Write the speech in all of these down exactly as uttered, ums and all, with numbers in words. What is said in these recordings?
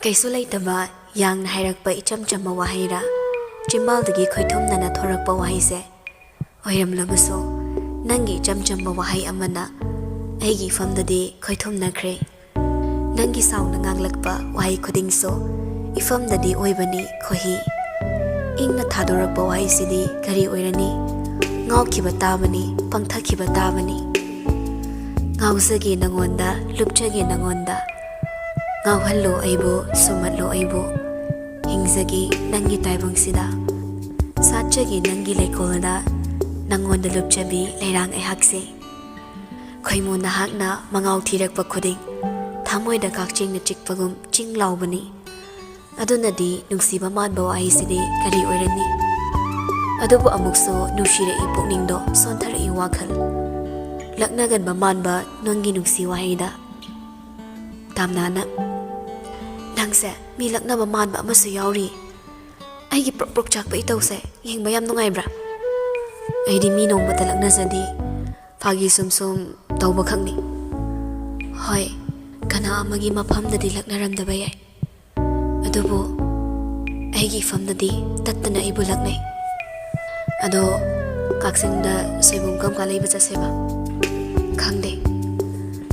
ꯀꯩꯁꯨ ꯂꯩꯇꯕ ꯌꯥꯡꯅ ꯍꯥꯏꯔꯛꯄ ꯏꯆꯝ ꯆꯝꯕ ꯋꯥꯍꯩꯔꯥ? ꯆꯤꯝꯕꯥꯜꯗꯒꯤ ꯈꯣꯏꯊꯨꯝꯅꯅ ꯊꯣꯔꯛꯄ ꯋꯥꯍꯩꯁꯦ? ꯑꯣꯏꯔꯝꯂꯕꯁꯨ, ꯅꯪꯒꯤ ꯏꯆꯝ ꯆꯝꯕ ꯋꯥꯍꯩ ꯑꯃꯅ ꯑꯩꯒꯤ ꯏꯐꯝꯗꯗꯤ ꯈꯣꯏꯊꯨꯝꯅꯈ꯭ꯔꯦ꯫ ꯅꯪꯒꯤ ꯁꯥꯎꯅ ꯉꯥꯡꯂꯛꯄ ꯋꯥꯍꯩ ꯈꯨꯗꯤꯡꯁꯨ ꯏꯐꯝꯗꯗꯤ ꯑꯣꯏꯕꯅꯤ ꯈꯣꯏꯍꯤ꯫ ꯏꯪꯅ ꯊꯥꯗꯣꯔꯛꯄ ꯋꯥꯍꯩꯁꯤꯗꯤ ꯀꯔꯤ ꯑꯣꯏꯔꯅꯤ? ꯉꯥꯎꯈꯤꯕ ꯇꯥꯕꯅꯤ, ꯄꯪꯊꯈꯤꯕ ꯇꯥꯕꯅꯤ꯫ ꯉꯥꯎꯖꯒꯦ ꯅꯉꯣꯟꯗ, ꯂꯨꯞꯆꯒꯦ ꯅꯉꯣꯟꯗ꯫ ꯉꯥꯎꯍꯜꯂꯣ ꯑꯩꯕꯨ, ꯁꯨꯝꯍꯠꯂꯣ ꯑꯩꯕꯨ꯫ ꯍꯤꯡꯖꯒꯦ ꯅꯪꯒꯤ ꯇꯥꯏꯕꯪꯁꯤꯗ, ꯁꯥꯠꯆꯒꯦ ꯅꯪꯒꯤ ꯂꯩꯀꯣꯜꯗ꯫ ꯅꯉꯣꯟꯗ ꯂꯨꯞꯆꯕꯤ ꯂꯩꯔꯥꯡ ꯑꯩꯍꯥꯛꯁꯦ꯫ ꯈꯣꯏꯃꯨ ꯅꯍꯥꯛꯅ ꯃꯉꯥꯎ ꯊꯤꯔꯛꯄ ꯈꯨꯗꯤꯡ, ꯊꯃꯣꯏꯗ ꯀꯛꯆꯦꯡꯅ ꯆꯤꯛꯄꯒꯨꯝ ꯆꯤꯡ ꯂꯥꯎꯕꯅꯤ꯫ ꯑꯗꯨꯅꯗꯤ ꯅꯨꯡꯁꯤꯕ ꯃꯥꯟꯕ ꯋꯥꯍꯩꯁꯤꯗꯤ ꯀꯔꯤ ꯑꯣꯏꯔꯅꯤ? ꯑꯗꯨꯕꯨ ꯑꯃꯨꯛꯁꯨ ꯅꯨꯡꯁꯤꯔꯛꯏ ꯄꯨꯛꯅꯤꯡꯗꯣ, ꯁꯣꯟꯊꯔꯛꯏ ꯋꯥꯈꯜ꯫ ꯂꯛꯅꯒꯟꯕ ꯃꯥꯟꯕ ꯅꯪꯒꯤ ꯅꯨꯡꯁꯤ ꯋꯥꯍꯩꯗ꯫ ꯇꯥꯝꯅꯥꯅ, "ꯅꯪꯁꯦ ꯃꯤ ꯂꯛꯅꯕ ꯃꯥꯟꯕ ꯑꯃꯁꯨ ꯌꯥꯎꯔꯤ꯫ ꯑꯩꯒꯤ ꯄ꯭ꯔꯣꯛ ꯄ꯭ꯔꯣꯛ ꯆꯥꯛꯄ ꯏꯇꯧꯁꯦ ꯌꯦꯡꯕ ꯌꯥꯝ ꯅꯨꯡꯉꯥꯏꯕ꯭ꯔꯥ? ꯑꯩꯗꯤ ꯃꯤ ꯅꯣꯡꯃꯇ ꯂꯛꯅꯖꯗꯦ꯫ ꯐꯥꯒꯤ ꯁꯨꯝ ꯁꯨꯝ ꯇꯧꯕ ꯈꯛꯅꯤ꯫ ꯍꯣꯏ, ꯀꯅꯥ ꯑꯃꯒꯤ ꯃꯐꯝꯗꯗꯤ ꯂꯛꯅꯔꯝꯗꯕ ꯌꯥꯏ, ꯑꯗꯨꯕꯨ ꯑꯩꯒꯤ ꯏꯐꯝꯗꯗꯤ ꯇꯠꯇꯅ ꯑꯩꯕꯨ ꯂꯛꯅꯩ꯫ ꯑꯗꯣ, ꯀꯛꯆꯤꯡꯗ ꯁꯣꯏꯕꯨꯝ ꯀꯔꯝ ꯀꯥꯟ ꯂꯩꯕ ꯆꯠꯁꯦꯕ?" "ꯈꯪꯗꯦ꯫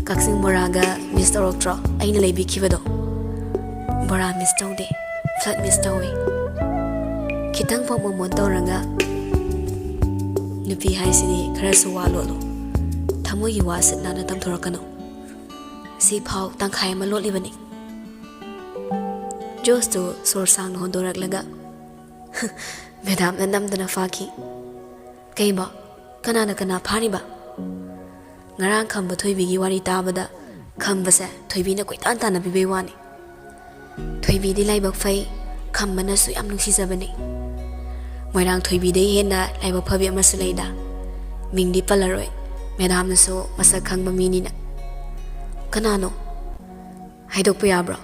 ꯀꯛꯆꯤꯡ ꯕꯣꯔꯥꯒ ꯃꯤꯁ ꯇꯧꯔꯛꯇ꯭ꯔꯣ, ꯑꯩꯅ ꯂꯩꯕꯤꯈꯤꯕꯗꯣ?" "ꯕꯣꯔꯥ ꯃꯤꯁ ꯇꯧꯗꯦ, ꯐ꯭ꯂꯠ ꯃꯤꯁ ꯇꯧꯏ꯫ ꯈꯤꯇꯪ ꯐꯥꯎ ꯃꯣꯃꯣꯟ ꯇꯧꯔꯒ, ꯅꯨꯄꯤ ꯍꯥꯏꯁꯤꯗꯤ ꯈꯔꯁꯨ ꯋꯥ ꯂꯣꯠꯂꯨ꯫ ꯊꯃꯣꯏꯒꯤ ꯋꯥ ꯁꯤꯠ ꯅꯥꯟꯅ ꯇꯝꯊꯣꯔꯛꯀꯅꯨ꯫ ꯁꯤ ꯐꯥꯎ ꯇꯪꯈꯥꯏ ꯑꯃ ꯂꯣꯠꯂꯤꯕꯅꯤ꯫" ꯖꯣꯁꯇꯨ ꯁꯣꯔ ꯁꯥꯡꯅ ꯍꯣꯟꯗꯣꯔꯛꯂꯒ, ꯃꯦꯗꯥꯝꯅ ꯅꯝꯗꯅ ꯐꯥꯈꯤ꯫ "ꯀꯩꯕꯣ? ꯀꯅꯥꯅ ꯀꯅꯥ ꯐꯥꯔꯤꯕ?" ꯉꯔꯥꯡ ꯈꯝꯕ ꯊꯣꯏꯕꯤꯒꯤ ꯋꯥꯔꯤ ꯇꯥꯕꯗ, ꯈꯝꯕꯁꯦ ꯊꯣꯏꯕꯤꯅ ꯀꯣꯏꯇꯥꯟ ꯇꯥꯟꯅꯕꯤꯕꯩ ꯋꯥꯅꯤ꯫ ꯊꯣꯏꯕꯤꯗꯤ ꯂꯥꯏꯕꯛ ꯐꯩ, ꯈꯝꯕꯅꯁꯨ ꯌꯥꯝ ꯅꯨꯡꯁꯤꯖꯕꯅꯤ꯫ ꯃꯣꯏꯔꯥꯡ ꯊꯣꯏꯕꯤꯗꯩ ꯍꯦꯟꯅ ꯂꯥꯏꯕꯛ ꯐꯕꯤ ꯑꯃꯁꯨ ꯂꯩꯗ꯫ ꯃꯤꯡꯗꯤ ꯄꯜꯂꯔꯣꯏ, ꯃꯦꯗꯥꯝꯅꯁꯨ ꯃꯁꯛ ꯈꯪꯕ ꯃꯤꯅꯤꯅ꯫ "ꯀꯅꯥꯅꯣ? ꯍꯥꯏꯗꯣꯛꯄ ꯌꯥꯕ꯭ꯔꯣ?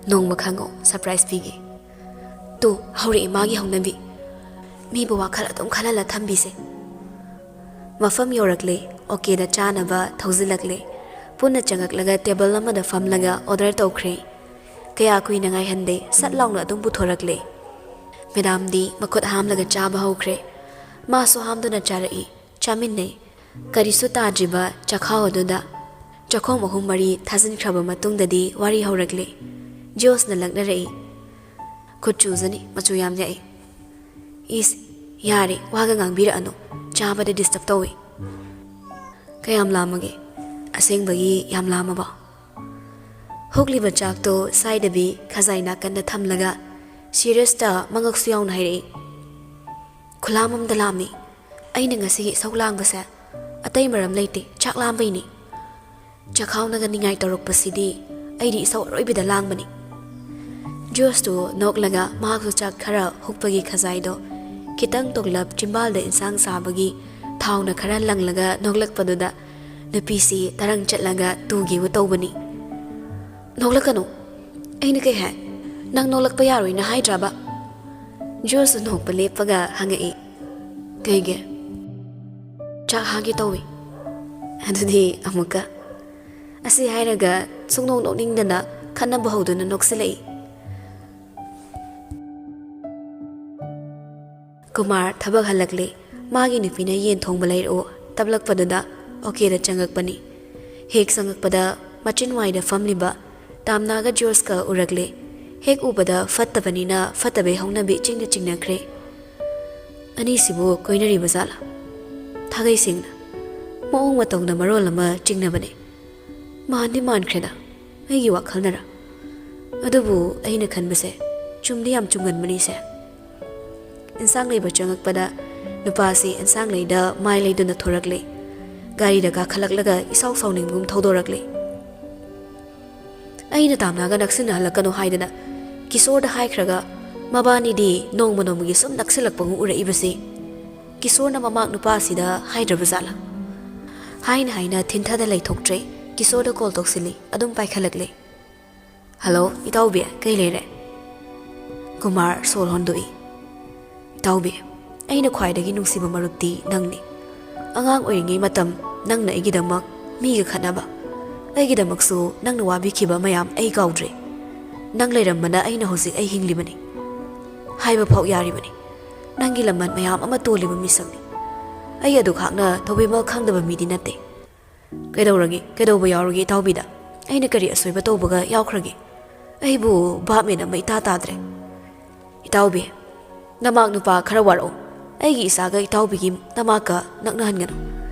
ꯅꯣꯡꯃ ꯈꯪꯉꯣ, ꯁꯔꯄ꯭ꯔꯥꯏꯖ ꯄꯤꯒꯦ꯫" ꯇꯨ, ꯍꯧꯔꯛꯑꯦ ꯃꯥꯒꯤ ꯍꯧꯅꯕꯤ꯫ ꯃꯤꯕꯨ ꯋꯥꯈꯜ ꯑꯗꯨꯝ ꯈꯜꯍꯜꯂ ꯊꯝꯕꯤꯁꯦ꯫ ꯃꯐꯝ ꯌꯧꯔꯛꯂꯦ, ꯑꯣꯀꯦꯗ ꯆꯥꯅꯕ ꯊꯧꯖꯤꯜꯂꯛꯂꯦ꯫ ꯄꯨꯟꯅ ꯆꯪꯉꯛꯂꯒ ꯇꯦꯕꯜ ꯑꯃꯗ ꯐꯝꯂꯒ ꯑꯣꯔꯗꯔ ꯇꯧꯈ꯭ꯔꯦ꯫ ꯀꯌꯥ ꯀꯨꯏꯅ ꯉꯥꯏꯍꯟꯗꯦ, ꯁꯠ ꯂꯥꯎꯅ ꯑꯗꯨꯝ ꯄꯨꯊꯣꯔꯛꯂꯦ꯫ ꯃꯦꯗꯥꯝꯗꯤ ꯃꯈꯨꯠ ꯍꯥꯝꯂꯒ ꯆꯥꯕ ꯍꯧꯈ꯭ꯔꯦ꯫ ꯃꯥꯁꯨ ꯍꯥꯝꯗꯨꯅ ꯆꯥꯔꯛꯏ꯫ ꯆꯥꯃꯤꯟꯅꯩ꯫ ꯀꯔꯤꯁꯨ ꯇꯥꯗ꯭ꯔꯤꯕ ꯆꯈꯥꯎ ꯑꯗꯨꯗ ꯆꯈꯣꯝ ꯑꯍꯨꯝ ꯃꯔꯤ ꯊꯥꯖꯤꯟꯈ꯭ꯔꯕ ꯃꯇꯨꯡꯗꯗꯤ ꯋꯥꯔꯤ ꯍꯧꯔꯛꯂꯦ꯫ ꯖꯣꯁꯅ ꯂꯛꯅꯔꯛꯏ꯫ "ꯈꯨꯠ ꯆꯨꯖꯅꯤ, ꯃꯆꯨ ꯌꯥꯝ ꯌꯥꯛꯏ꯫ ꯏꯁ, ꯌꯥꯔꯦ, ꯋꯥꯒ ꯉꯥꯡꯕꯤꯔꯛꯑꯅꯨ꯫ ꯆꯥꯕꯗ ꯗꯤꯁꯇꯔꯕ ꯇꯧꯏ꯫ ꯀꯌꯥꯝ ꯂꯥꯝꯃꯒꯦ? ꯑꯁꯦꯡꯕꯒꯤ ꯌꯥꯝ ꯂꯥꯝꯃꯕꯣ?" ꯍꯨꯛꯂꯤꯕ ꯆꯥꯛꯇꯣ ꯁꯥꯏꯗꯕꯤ ꯈꯖꯥꯏ ꯅꯥꯀꯟꯗ ꯊꯝꯂꯒ ꯁꯤꯔꯤꯌꯁꯇ ꯃꯉꯛꯁꯨ ꯌꯥꯎꯅ ꯍꯥꯏꯔꯛꯏ꯫ "ꯈꯨꯂꯥꯝ ꯑꯃꯗ ꯂꯥꯝꯃꯤ꯫ ꯑꯩꯅ ꯉꯁꯤꯒꯤ ꯏꯁꯧ ꯂꯥꯡꯕꯁꯦ ꯑꯇꯩ ꯃꯔꯝ ꯂꯩꯇꯦ, ꯆꯥꯛ ꯂꯥꯝꯕꯩꯅꯤ꯫ ꯆꯈꯥꯎꯅꯒ ꯅꯤꯡꯉꯥꯏ ꯇꯧꯔꯛꯄꯁꯤꯗꯤ ꯑꯩꯗꯤ ꯏꯁꯧ ꯑꯔꯣꯏꯕꯤꯗ ꯂꯥꯡꯕꯅꯤ꯫" ꯖꯣꯁꯇꯨ ꯅꯣꯛꯂꯒ ꯃꯍꯥꯛꯁꯨ ꯆꯥꯛ ꯈꯔ ꯍꯨꯛꯄꯒꯤ ꯈꯖꯥꯏꯗꯣ ꯈꯤꯇꯪ ꯇꯣꯛꯂꯞ ꯆꯤꯝꯕꯥꯜꯗ ꯏꯟꯁꯥꯡ ꯁꯥꯕꯒꯤ ꯊꯥꯎꯅ ꯈꯔ ꯂꯪꯂꯒ ꯅꯣꯛꯂꯛꯄꯗꯨꯗ ꯅꯨꯄꯤꯁꯤ ꯇꯔꯪ ꯆꯠꯂꯒ ꯇꯨꯒꯦꯕꯨ ꯇꯧꯕꯅꯤ꯫ "ꯅꯣꯛꯂꯛꯀꯅꯨ꯫ ꯑꯩꯅ ꯀꯩ ꯍꯥꯏ? ꯅꯪ ꯅꯣꯛꯂꯛꯄ ꯌꯥꯔꯣꯏꯅ ꯍꯥꯏꯗ꯭ꯔꯕ?" ꯖꯣꯁꯁꯨ ꯅꯣꯛꯄ ꯂꯦꯞꯄꯒ ꯍꯪꯉꯛꯏ꯫ "ꯀꯩꯒꯤ?" "ꯆꯥꯛ ꯍꯥꯒꯦ ꯇꯧꯏ꯫" "ꯑꯗꯨꯗꯤ ꯑꯃꯨꯛꯀ?" ꯑꯁꯤ ꯍꯥꯏꯔꯒ ꯁꯨꯡꯅꯣꯛ ꯅꯣꯛꯅꯤꯡꯗꯅ ꯈꯠꯅꯕ ꯍꯧꯗꯨꯅ ꯅꯣꯛꯁꯤꯜꯂꯛꯏ꯫ ꯀꯨꯃꯥꯔ ꯊꯕꯛ ꯍꯜꯂꯛꯂꯦ꯫ ꯃꯥꯒꯤ ꯅꯨꯄꯤꯅ ꯌꯦꯟ ꯊꯣꯡꯕ ꯂꯩꯔꯛꯑꯣ ꯇꯞꯂꯛꯄꯗꯨꯗ ꯑꯣꯀꯦꯗ ꯆꯪꯉꯛꯄꯅꯤ꯫ ꯍꯦꯛ ꯆꯪꯉꯛꯄꯗ ꯃꯆꯤꯟ ꯋꯥꯏꯗ ꯐꯝꯂꯤꯕ ꯇꯥꯝꯅꯥꯒ ꯖꯣꯔꯖꯀ ꯎꯔꯛꯂꯦ꯫ ꯍꯦꯛ ꯎꯕꯗ ꯐꯠꯇꯕꯅꯤꯅ ꯐꯠꯇꯕꯩ ꯍꯧꯅꯕꯤ ꯏꯆꯤꯡꯗ ꯆꯤꯡꯅꯈ꯭ꯔꯦ꯫ "ꯑꯅꯤꯁꯤꯕꯨ ꯀꯣꯏꯅꯔꯤꯕ ꯖꯥꯠꯂꯥ?" ꯊꯥꯒꯩ ꯁꯦꯡꯅ꯫ ꯃꯑꯣꯡ ꯃꯇꯧꯅ ꯃꯔꯣꯜ ꯑꯃ ꯆꯤꯡꯅꯕꯅꯦ꯫ ꯃꯥꯟꯗꯤ ꯃꯥꯟꯈ꯭ꯔꯦꯗ, ꯑꯩꯒꯤ ꯋꯥꯈꯜꯅꯔ? ꯑꯗꯨꯕꯨ ꯑꯩꯅ ꯈꯟꯕꯁꯦ ꯆꯨꯝꯗꯤ ꯌꯥꯝ ꯆꯨꯝꯒꯟꯕꯅꯤꯁꯦ꯫ ꯏꯟꯁꯥꯡ ꯂꯩꯕ ꯆꯪꯉꯛꯄꯗ ꯅꯨꯄꯥꯁꯤ ꯏꯟꯁꯥꯡ ꯂꯩꯗ ꯃꯥꯏ ꯂꯩꯗꯨꯅ ꯊꯣꯔꯛꯂꯦ꯫ ꯒꯥꯔꯤꯗ ꯀꯥꯈꯠꯂꯛꯂꯒ ꯏꯁꯥꯎ ꯁꯥꯎꯅꯤꯡꯕꯒꯨꯝ ꯊꯧꯗꯣꯔꯛꯂꯦ꯫ ꯑꯩꯅ ꯇꯥꯝꯅꯥꯒ ꯅꯛꯁꯤꯟꯅꯍꯜꯂꯛꯀꯅꯨ ꯍꯥꯏꯗꯅ ꯀꯤꯁꯣꯔꯗ ꯍꯥꯏꯈ꯭ꯔꯒ ꯃꯕꯥꯅꯤꯗꯤ ꯅꯣꯡꯃ ꯅꯣꯡꯃꯒꯤ ꯁꯨꯝ ꯅꯛꯁꯤꯜꯂꯛꯄꯒꯨꯝ ꯎꯔꯛꯏꯕꯁꯤ꯫ ꯀꯤꯁꯣꯔꯅ ꯃꯃꯥ ꯅꯨꯄꯥꯁꯤꯗ ꯍꯥꯏꯗ꯭ꯔꯕ ꯖꯥꯠꯂꯥ? ꯍꯥꯏꯅ ꯍꯥꯏꯅ ꯊꯤꯟꯊꯗ ꯂꯩꯊꯣꯛꯇ꯭ꯔꯦ꯫ ꯀꯤꯁꯣꯔꯗ ꯀꯣꯜ ꯇꯧꯁꯤꯜꯂꯤ꯫ ꯑꯗꯨꯝ ꯄꯥꯏꯈꯠꯂꯛꯂꯦ꯫ "ꯍꯜꯂꯣ, ꯏꯇꯥꯎꯕꯤ, ꯀꯩ ꯂꯩꯔꯦ?" ꯀꯨꯃꯥꯔ ꯁꯣꯔ ꯍꯣꯟꯗꯣꯛꯏ꯫ "ꯏꯇꯥꯎꯕꯤ, ꯑꯩꯅ ꯈ꯭ꯋꯥꯏꯗꯒꯤ ꯅꯨꯡꯁꯤꯕ ꯃꯔꯨꯞꯇꯤ ꯅꯪꯅꯤ꯫ ꯑꯉꯥꯡ ꯑꯣꯏꯔꯤꯉꯩ ꯃꯇꯝ ꯅꯪꯅ ꯑꯩꯒꯤꯗꯃꯛ ꯃꯤꯒ ꯈꯠꯅꯕ, ꯑꯩꯒꯤꯗꯃꯛꯁꯨ ꯅꯪꯅ ꯋꯥꯕꯤꯈꯤꯕ ꯃꯌꯥꯝ ꯑꯩ ꯀꯥꯎꯗ꯭ꯔꯤ꯫ ꯅꯪ ꯂꯩꯔꯝꯕꯅ ꯑꯩꯅ ꯍꯧꯖꯤꯛ ꯑꯩ ꯍꯤꯡꯂꯤꯕꯅꯤ꯫ ꯍꯥꯏꯕ ꯐꯥꯎ ꯌꯥꯔꯤꯕꯅꯤ꯫ ꯅꯪꯒꯤ ꯂꯃꯟ ꯃꯌꯥꯝ ꯑꯃ ꯇꯣꯜꯂꯤꯕ ꯃꯤꯁꯛꯅꯤ꯫ ꯑꯩ ꯑꯗꯨꯈꯥꯛꯅ ꯊꯧꯕꯤꯃꯜ ꯈꯪꯗꯕ ꯃꯤꯗꯤ ꯅꯠꯇꯦ꯫ ꯀꯩꯗꯧꯔꯒꯦ? ꯀꯩꯗꯧꯕ ꯌꯥꯎꯔꯒꯦ ꯏꯇꯥꯎꯕꯤꯗ? ꯑꯩꯅ ꯀꯔꯤ ꯑꯁꯣꯏꯕ ꯇꯧꯕꯒ ꯌꯥꯎꯈ꯭ꯔꯒꯦ? ꯑꯩꯕꯨ ꯚꯥꯞ ꯃꯦꯟ ꯑꯃ ꯏꯇꯥ ꯇꯥꯗ꯭ꯔꯦ꯫ ꯏꯇꯥꯎꯕꯤ, ꯅꯃꯥꯛ ꯅꯨꯄꯥ ꯈꯔ ꯋꯥꯔꯛꯑꯣ꯫ ꯑꯩꯒꯤ ꯏꯆꯥꯒ ꯏꯇꯥꯎꯕꯤꯒꯤ ꯅꯃꯥꯛꯀ ꯅꯛꯅꯍꯟꯒꯅꯨ꯫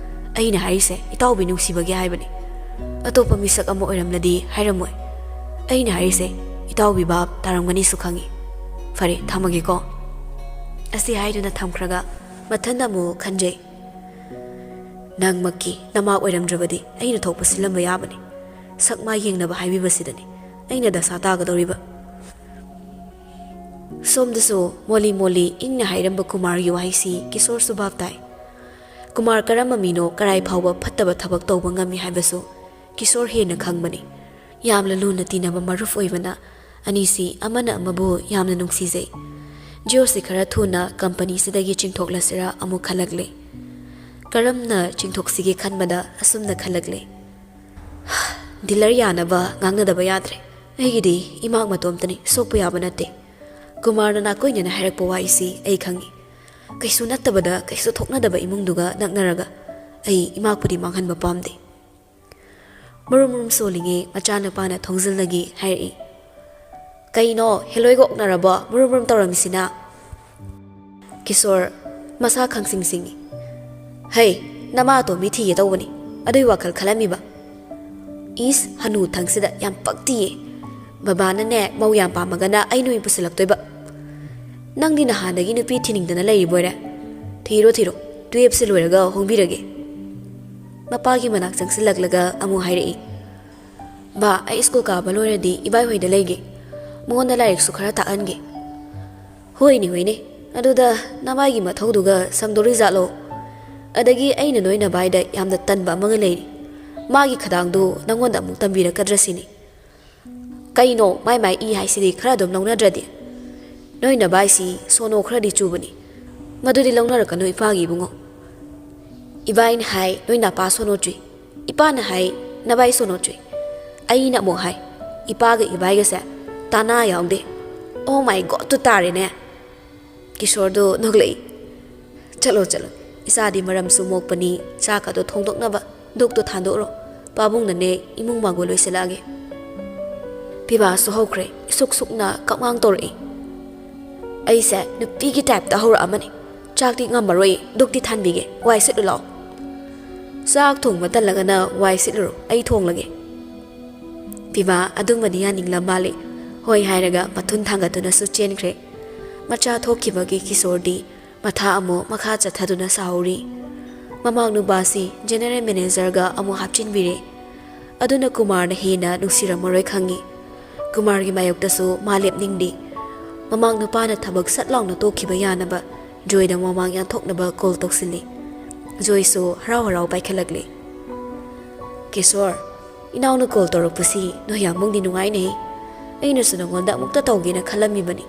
ꯑꯩꯅ ꯍꯥꯏꯔꯤꯁꯦ ꯏꯇꯥꯎꯕꯤ ꯅꯨꯡꯁꯤꯕꯒꯤ ꯍꯥꯏꯕꯅꯤ꯫ ꯑꯇꯣꯞꯄ ꯃꯤꯁꯛ ꯑꯃ ꯑꯣꯏꯔꯝꯂꯗꯤ ꯍꯥꯏꯔꯝꯃꯣꯏ꯫ ꯑꯩꯅ ꯍꯥꯏꯔꯤꯁꯦ ꯏꯇꯥꯎꯕꯤ ꯚꯥꯞ ꯇꯥꯔꯝꯒꯅꯤꯁꯨ ꯈꯪꯉꯤ꯫ ꯐꯔꯦ, ꯊꯝꯃꯒꯦꯀꯣ꯫ ꯑꯁꯤ ꯍꯥꯏꯗꯨꯅ ꯊꯝꯈ꯭ꯔꯒ ꯃꯊꯟꯗ ꯑꯃꯨꯛ ꯈꯟꯖꯩ꯫ ꯅꯪꯃꯛꯀꯤ ꯅꯃꯥ ꯑꯣꯏꯔꯝꯗ꯭ꯔꯕꯗꯤ ꯑꯩꯅ ꯊꯣꯛꯄ ꯁꯤꯜꯂꯝꯕ ꯌꯥꯕꯅꯤ꯫ ꯁꯛ ꯃꯥꯏ ꯌꯦꯡꯅꯕ ꯍꯥꯏꯕꯤꯕꯁꯤꯗꯅꯤ ꯑꯩꯅ ꯗꯁꯥ ꯇꯥꯒꯗꯧꯔꯤꯕ꯫ ꯁꯣꯝꯗꯁꯨ ꯃꯣꯂꯤ ꯃꯣꯂꯤ ꯏꯪꯅ ꯍꯥꯏꯔꯝꯕ ꯀꯨꯃꯥꯔꯒꯤ ꯋꯥꯍꯩꯁꯤ ꯀꯤꯁꯣꯔꯁꯨ ꯚꯥꯞ ꯇꯥꯏ꯫ ꯀꯨꯃꯥꯔ ꯀꯔꯝꯕ ꯃꯤꯅꯣ, ꯀꯔꯥꯏ ꯐꯥꯎꯕ ꯐꯠꯇꯕ ꯊꯕꯛ ꯇꯧꯕ ꯉꯝꯃꯤ ꯍꯥꯏꯕꯁꯨ ꯀꯤꯁꯣꯔ ꯍꯦꯟꯅ ꯈꯪꯕꯅꯤ꯫ ꯌꯥꯝꯅ ꯂꯨꯅ ꯇꯤꯟꯅꯕ ꯃꯔꯨꯞ ꯑꯣꯏꯕꯅ ꯑꯅꯤꯁꯤ ꯑꯃꯅ ꯑꯃꯕꯨ ꯌꯥꯝꯅ ꯅꯨꯡꯁꯤꯖꯩ꯫ ꯖꯤꯑꯣꯁꯤ ꯈꯔ ꯊꯨꯅ ꯀꯝꯄꯅꯤꯁꯤꯗꯒꯤ ꯆꯤꯡꯊꯣꯛꯂꯁꯤꯔꯥ ꯑꯃꯨꯛ ꯈꯜꯂꯛꯂꯦ꯫ ꯀꯔꯝꯅ ꯆꯤꯡꯊꯣꯛꯁꯤꯒꯦ ꯈꯟꯕꯗ ꯑꯁꯨꯝꯅ ꯈꯜꯂꯛꯂꯦ꯫ ꯗꯤꯂꯔ ꯌꯥꯅꯕ ꯉꯥꯡꯅꯗꯕ ꯌꯥꯗ꯭ꯔꯦ꯫ ꯑꯩꯒꯤꯗꯤ ꯏꯃꯥꯛ ꯃꯇꯣꯝꯇꯅꯤ, ꯁꯣꯛꯄ ꯌꯥꯕ ꯅꯠꯇꯦ꯫ ꯀꯨꯃꯥꯔꯅ ꯅꯥꯀꯣꯏꯅꯅ ꯍꯥꯏꯔꯛꯄ ꯋꯥꯍꯩꯁꯤ ꯑꯩ ꯈꯪꯏ꯫ ꯀꯩꯁꯨ ꯅꯠꯇꯕꯗ, ꯀꯩꯁꯨ ꯊꯣꯛꯅꯗꯕ ꯏꯃꯨꯡꯗꯨꯒ ꯅꯛꯅꯔꯒ ꯑꯩ ꯏꯃꯥꯛꯄꯨꯗꯤ ꯃꯥꯡꯍꯟꯕ ꯄꯥꯝꯗꯦ꯫ ꯃꯔꯨꯝ ꯃꯔꯨꯝ ꯁꯣꯜꯂꯤꯉꯩ ꯃꯆꯥꯅꯨꯄꯥꯅ ꯊꯣꯡꯖꯤꯜꯗꯒꯤ ꯍꯥꯏꯔꯛꯏ, "ꯀꯩꯅꯣ, ꯍꯦꯂꯣꯏꯒ ꯑꯣꯛꯅꯔꯕꯣ? ꯃꯔꯨꯝ ꯃꯔꯨꯝ ꯇꯧꯔꯝꯃꯤꯁꯤꯅ?" ꯀꯤꯁꯣꯔ ꯃꯁꯥ ꯈꯪꯁꯤꯡ ꯁꯤꯡꯉꯤ꯫ "ꯍꯩ, ꯅꯃꯥ ꯑꯇꯣꯝꯕꯤ ꯊꯤꯒꯦ ꯇꯧꯕꯅꯤ, ꯑꯗꯨꯏ ꯋꯥꯈꯜ ꯈꯜꯂꯝꯃꯤꯕ꯫" "ꯏꯁ, ꯍꯅꯨ ꯊꯪꯁꯤꯗ ꯌꯥꯝ ꯄꯛꯇꯤꯌꯦ꯫ ꯕꯕꯥꯅꯅꯦ ꯃꯧ ꯌꯥꯝ ꯄꯥꯝꯃꯒꯅ ꯑꯩ ꯅꯣꯏ ꯄꯨꯁꯤꯜꯂꯛꯇꯣꯏꯕ꯫ ꯅꯪꯗꯤ ꯅꯍꯥꯟꯗꯒꯤ ꯅꯨꯄꯤ ꯊꯤꯅꯤꯡꯗꯅ ꯂꯩꯔꯤꯕꯣꯏꯔꯦ꯫ ꯊꯤꯔꯣ ꯊꯤꯔꯣ, ꯇꯨꯌꯦꯞꯁꯦ ꯂꯣꯏꯔꯒ ꯍꯣꯡꯕꯤꯔꯒꯦ꯫" ꯃꯄꯥꯒꯤ ꯃꯅꯥꯛ ꯆꯪꯁꯤꯜꯂꯛꯂꯒ ꯑꯃꯨꯛ ꯍꯥꯏꯔꯛꯏ, "ꯕꯥ, ꯑꯩ ꯁ꯭ꯀꯨꯜ ꯀꯥꯕ ꯂꯣꯏꯔꯗꯤ ꯏꯕꯥꯏ ꯍꯣꯏꯗ ꯂꯩꯒꯦ꯫ ꯃꯉꯣꯟꯗ ꯂꯥꯏꯔꯤꯛꯁꯨ ꯈꯔ ꯇꯥꯛꯍꯟꯒꯦ꯫" "ꯍꯣꯏꯅꯦ, ꯍꯣꯏꯅꯦ꯫ ꯑꯗꯨꯗ ꯅꯃꯥꯏꯒꯤ ꯃꯊꯧꯗꯨꯒ ꯁꯪꯗꯣꯔꯤꯖꯥꯠꯂꯣ? ꯑꯗꯒꯤ ꯑꯩꯅ ꯅꯣꯏ ꯅꯚꯥꯏꯗ ꯌꯥꯝꯅ ꯇꯟꯕ ꯑꯃꯒ ꯂꯩꯔꯤ꯫ ꯃꯥꯒꯤ ꯈꯗꯥꯡꯗꯨ ꯅꯪꯉꯣꯟꯗ ꯑꯃꯨꯛ ꯇꯝꯕꯤꯔꯛꯀꯗ꯭ꯔꯥ ꯁꯤꯅꯤ꯫" "ꯀꯩꯅꯣ, ꯃꯥꯏ ꯃꯥꯏ ꯏ ꯍꯥꯏꯁꯤꯗꯤ ꯈꯔ ꯑꯗꯨꯝ ꯂꯧꯅꯗ꯭ꯔꯗꯤ? ꯅꯣꯏ ꯅꯚꯥꯏꯁꯤ ꯁꯣꯅꯣ ꯈꯔꯗꯤ ꯆꯨꯕꯅꯤ꯫ ꯃꯗꯨꯗꯤ ꯂꯧꯅꯔꯛꯀꯅꯨ ꯏꯄꯥꯒꯤ ꯏꯕꯨꯡꯉꯣ꯫ ꯏꯕꯥꯏꯅ ꯍꯥꯏ ꯅꯣꯏ ꯅꯄꯥ ꯁꯣꯅꯣ ꯆꯨꯏ, ꯏꯄꯥꯅ ꯍꯥꯏ ꯅꯚꯥꯏ ꯁꯣꯅꯣ ꯆꯨꯏ꯫ ꯑꯩꯅ ꯑꯃꯨꯛ ꯍꯥꯏ ꯏꯄꯥꯒ ꯏꯕꯥꯏꯒꯁꯦ ꯇꯥꯅꯥ ꯌꯥꯎꯗꯦ꯫ ꯑꯣ ꯃꯥꯏ ꯒꯣꯠꯇꯨ ꯇꯥꯔꯦꯅꯦ꯫ ꯀꯤꯁꯣꯔꯗꯨ ꯅꯣꯛꯂꯛꯏ꯫ "ꯆꯠꯂꯣ, ꯆꯠꯂꯣ, ꯏꯆꯥꯗꯤ ꯃꯔꯝꯁꯨ ꯃꯣꯛꯄꯅꯤ, ꯆꯥꯛ ꯑꯗꯨ ꯊꯣꯡꯗꯣꯛꯅꯕ ꯗꯨꯛꯇꯨ ꯊꯥꯟꯗꯣꯛꯎꯔꯣ꯫ ꯄꯥꯕꯨꯡꯅꯅꯦ ꯏꯃꯨꯡ ꯃꯥꯡꯒꯣꯜ ꯂꯣꯏꯁꯤꯜꯂꯛꯑꯒꯦ꯫" ꯄꯤꯕꯥꯁꯨ ꯍꯧꯈ꯭ꯔꯦ, ꯏꯁꯨꯛ ꯁꯨꯛꯅ ꯀꯛꯃꯥꯡ ꯇꯧꯔꯛꯏ꯫ "ꯑꯩꯁꯦ ꯅꯨꯄꯤꯒꯤ ꯇꯥꯏꯞꯇ ꯍꯧꯔꯛꯑꯃꯅꯤ꯫ ꯆꯥꯛꯇꯤ ꯉꯝꯃꯔꯣꯏ, ꯗꯨꯛꯇꯤ ꯊꯥꯟꯕꯤꯒꯦ, ꯋꯥꯏ ꯁꯤꯠꯂꯨ ꯂꯥꯛꯑꯣ꯫" "ꯆꯥꯛ ꯊꯣꯡꯕ ꯇꯜꯂꯒꯅ ꯋꯥꯏ ꯁꯤꯠꯂꯨꯔꯣ, ꯑꯩ ꯊꯣꯡꯂꯒꯦ꯫" ꯄꯤꯕꯥ ꯑꯗꯨꯝꯕꯗꯤ ꯌꯥꯅꯤꯡꯂꯝ ꯃꯥꯜꯂꯤ꯫ ꯍꯣꯏ ꯍꯥꯏꯔꯒ ꯃꯊꯨꯟ ꯊꯥꯡꯒꯠꯇꯨꯅꯁꯨ ꯆꯦꯟꯈ꯭ꯔꯦ꯫ ꯃꯆꯥ ꯊꯣꯛꯈꯤꯕꯒꯤ ꯀꯤꯁꯣꯔꯗꯤ ꯃꯊꯥ ꯑꯃꯨꯛ ꯃꯈꯥ ꯆꯠꯊꯗꯨꯅ ꯁꯥꯍꯧꯔꯤ꯫ ꯃꯃꯥꯡ ꯅꯨꯄꯥꯁꯤ ꯖꯦꯅꯦꯔꯦꯜ ꯃꯦꯅꯦꯖꯔꯒ ꯑꯃꯨꯛ ꯍꯥꯞꯆꯤꯟꯕꯤꯔꯦ꯫ ꯑꯗꯨꯅ ꯀꯨꯃꯥꯔꯅ ꯍꯦꯟꯅ ꯅꯨꯡꯁꯤꯔꯝꯃꯔꯣꯏ ꯈꯪꯉꯤ꯫ ꯀꯨꯃꯥꯔꯒꯤ ꯃꯥꯌꯣꯛꯇꯁꯨ ꯃꯥ ꯂꯦꯞꯅꯤꯡꯗꯦ꯫ ꯃꯃꯥꯡ ꯅꯨꯄꯥꯅ ꯊꯕꯛ ꯁꯠ ꯂꯥꯎꯅ ꯇꯣꯛꯈꯤꯕ ꯌꯥꯅꯕ ꯖꯣꯏꯗ ꯃꯃꯥꯡ ꯌꯥꯟꯊꯣꯛꯅꯕ ꯀꯣꯜ ꯇꯧꯁꯤꯜꯂꯤ꯫ ꯖꯣꯏꯁꯨ ꯍꯔꯥꯎ ꯍꯔꯥꯎ ꯄꯥꯏꯈꯠꯂꯛꯂꯤ꯫ "ꯀꯤꯁꯣꯔ, ꯏꯅꯥꯎꯅ ꯀꯣꯜ ꯇꯧꯔꯛꯄꯁꯤ ꯅꯣꯏ ꯌꯥꯝꯕꯨꯡꯗꯤ ꯅꯨꯡꯉꯥꯏꯅꯦ꯫ ꯑꯩꯅꯁꯨ ꯅꯉꯣꯟꯗ ꯑꯃꯨꯛꯇ ꯇꯧꯒꯦꯅ ꯈꯜꯂꯝꯃꯤꯕꯅꯤ꯫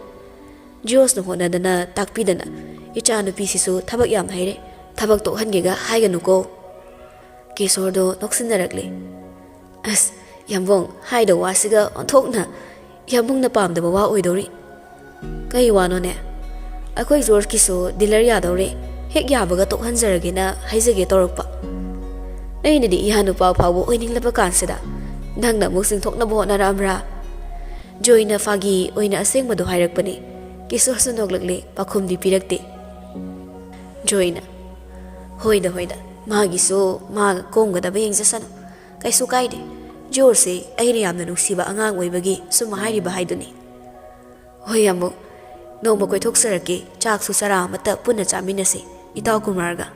ꯖꯤꯑꯣꯁꯅ ꯍꯣꯠꯅꯗꯅ ꯇꯥꯛꯄꯤꯗꯅ ꯏꯆꯥꯅꯨꯄꯤꯁꯤꯁꯨ ꯊꯕꯛ ꯌꯥꯝ ꯍꯩꯔꯦ꯫ ꯊꯕꯛ ꯇꯣꯛꯍꯟꯒꯦꯒ ꯍꯥꯏꯒꯅꯨꯀꯣ꯫" ꯀꯤꯁꯣꯔꯗꯣ ꯅꯣꯛꯁꯤꯟꯅꯔꯛꯂꯦ꯫ "ꯑꯁ, ꯌꯥꯝꯕꯨꯡ, ꯍꯥꯏꯗꯧ ꯋꯥꯁꯤꯒ ꯑꯣꯟꯊꯣꯛꯅ ꯌꯥꯝꯕꯨꯡꯅ ꯄꯥꯝꯗꯕ ꯋꯥ ꯑꯣꯏꯗꯧꯔꯤ꯫" "ꯀꯩ ꯋꯥꯅꯣꯅꯦ?" "ꯑꯩꯈꯣꯏ ꯖꯣꯔꯖꯀꯤꯁꯨ ꯗꯤꯂꯔ ꯌꯥꯗꯧꯔꯦ, ꯍꯦꯛ ꯌꯥꯕꯒ ꯇꯣꯛꯍꯟꯖꯔꯒꯦꯅ ꯍꯥꯏꯖꯒꯦ ꯇꯧꯔꯛꯄ꯫" "ꯑꯩꯅꯗꯤ ꯏꯌꯥ ꯅꯨꯄꯥ ꯐꯥꯎꯕ ꯑꯣꯏꯅꯤꯡꯂꯕ ꯀꯥꯟꯁꯤꯗ ꯅꯪꯅ ꯑꯃꯨꯛ ꯆꯤꯡꯊꯣꯛꯅꯕ ꯍꯣꯠꯅꯔꯛꯑꯝꯕ꯭ꯔꯥ?" ꯖꯣꯏꯅ ꯐꯥꯒꯤ ꯑꯣꯏꯅ ꯑꯁꯦꯡꯕꯗꯣ ꯍꯥꯏꯔꯛꯄꯅꯤ꯫ ꯀꯤꯁꯣꯔꯁꯨ ꯅꯣꯛꯂꯛꯂꯦ, ꯄꯥꯈꯨꯝꯗꯤ ꯄꯤꯔꯛꯇꯦ꯫ ꯖꯣꯏꯅ, "ꯍꯣꯏꯗ, ꯍꯣꯏꯗ, ꯃꯥꯒꯤꯁꯨ ꯃꯥꯒ ꯀꯣꯝꯒꯗꯕ ꯌꯦꯡꯖꯁꯅꯨ꯫ ꯀꯩꯁꯨ ꯀꯥꯏꯗꯦ꯫ ꯖꯣꯔꯖꯁꯦ ꯑꯩꯅ ꯌꯥꯝꯅ ꯅꯨꯡꯁꯤꯕ ꯑꯉꯥꯡ ꯑꯣꯏꯕꯒꯤ ꯁꯨꯝ ꯍꯥꯏꯔꯤꯕ ꯍꯥꯏꯗꯨꯅꯤ꯫" "ꯍꯣꯏ, ꯑꯃꯨꯛ ꯅꯣꯡꯃ ꯀꯣꯏꯊꯣꯛꯆꯔꯛꯀꯦ, ꯆꯥꯛꯁꯨ ꯆꯔꯥ ꯑꯃꯠꯇ ꯄꯨꯟꯅ ꯆꯥꯃꯤꯟꯅꯁꯤ, ꯏꯇꯥꯎ ꯀꯨꯃꯥꯔꯒ꯫"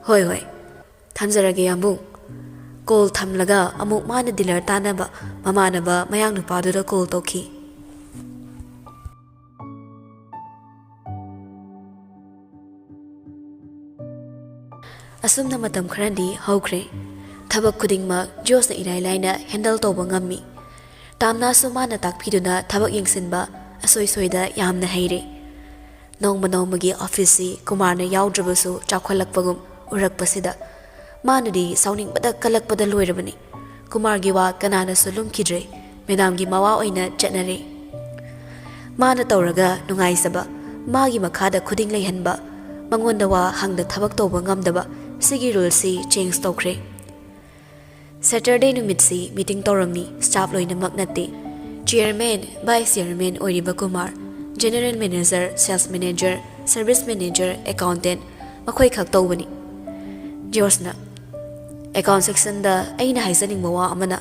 "ꯍꯣꯏ, ꯍꯣꯏ꯫ ꯊꯝꯖꯔꯒꯦ, ꯌꯥꯝꯕꯨꯡ꯫" ꯀꯣꯜ ꯊꯝꯂꯒ ꯑꯃꯨꯛ ꯃꯥꯅ ꯗꯤꯂꯔ ꯇꯥꯅꯕ ꯃꯃꯥꯟꯅꯕ ꯃꯌꯥꯡ ꯅꯨꯄꯥꯗꯨꯗ ꯀꯣꯜ ꯇꯧꯈꯤ꯫ ꯑꯁꯨꯝꯅ ꯃꯇꯝ ꯈꯔꯗꯤ ꯍꯧꯈ꯭ꯔꯦ꯫ ꯊꯕꯛ ꯈꯨꯗꯤꯡꯃꯛ ꯖꯣꯁꯅ ꯏꯔꯥꯏ ꯂꯥꯏꯅ ꯍꯦꯟꯗꯜ ꯇꯧꯕ ꯉꯝꯃꯤ꯫ ꯇꯥꯝꯅꯥꯁꯨ ꯃꯥꯅ ꯇꯥꯛꯄꯤꯗꯨꯅ ꯊꯕꯛ ꯌꯦꯡꯁꯤꯟꯕ ꯑꯁꯣꯏ ꯁꯣꯏꯗ ꯌꯥꯝꯅ ꯍꯩꯔꯦ꯫ ꯅꯣꯡꯃ ꯅꯣꯡꯃꯒꯤ ꯑꯣꯐꯤꯁꯁꯤ ꯀꯨꯃꯥꯔꯅ ꯌꯥꯎꯗ꯭ꯔꯕꯁꯨ ꯆꯥꯎꯈꯠꯂꯛꯄꯒꯨꯝ ꯎꯔꯛꯄꯁꯤꯗ ꯃꯥꯅꯗꯤ ꯁꯥꯎꯅꯤꯡꯕꯗ ꯀꯜꯂꯛꯄꯗ ꯂꯣꯏꯔꯕꯅꯤ꯫ ꯀꯨꯃꯥꯔꯒꯤ ꯋꯥ ꯀꯅꯥꯅꯁꯨ ꯂꯨꯝꯈꯤꯗ꯭ꯔꯦ꯫ ꯃꯦꯗꯥꯝꯒꯤ ꯃꯋꯥ ꯑꯣꯏꯅ ꯆꯠꯅꯔꯦ꯫ ꯃꯥꯅ ꯇꯧꯔꯒ ꯅꯨꯡꯉꯥꯏꯖꯕ, ꯃꯥꯒꯤ ꯃꯈꯥꯗ ꯈꯨꯗꯤꯡ ꯂꯩꯍꯟꯕ, ꯃꯉꯣꯟꯗ ꯋꯥ ꯍꯪꯗ ꯊꯕꯛ ꯇꯧꯕ ꯉꯝꯗꯕ, ꯁꯤꯒꯤ ꯔꯨꯜꯁꯤ ꯆꯦꯟꯖ ꯇꯧꯈ꯭ꯔꯦ꯫ ꯁꯦꯇꯔꯗꯦ ꯅꯨꯃꯤꯠꯁꯤ ꯃꯤꯇꯤꯡ ꯇꯧꯔꯝꯃꯤ, ꯁ꯭ꯇꯥꯐ ꯂꯣꯏꯅꯃꯛ ꯅꯠꯇꯦ꯫ ꯆꯤꯌꯔꯃꯦꯟ, ꯚꯥꯏꯁ ꯆꯤꯌꯔꯃꯦꯟ ꯑꯣꯏꯔꯤꯕ Kumar, general manager, sales manager, service manager, accountant, ꯃꯈꯣꯏ ꯈꯛ ꯇꯧꯕꯅꯤ꯫ ꯖꯣꯔꯖꯅ, ꯑꯦꯀꯥꯎꯟ ꯁꯦꯛꯁꯟꯗ ꯑꯩꯅ ꯍꯥꯏꯖꯅꯤꯡꯕ ꯋꯥ ꯑꯃꯅ,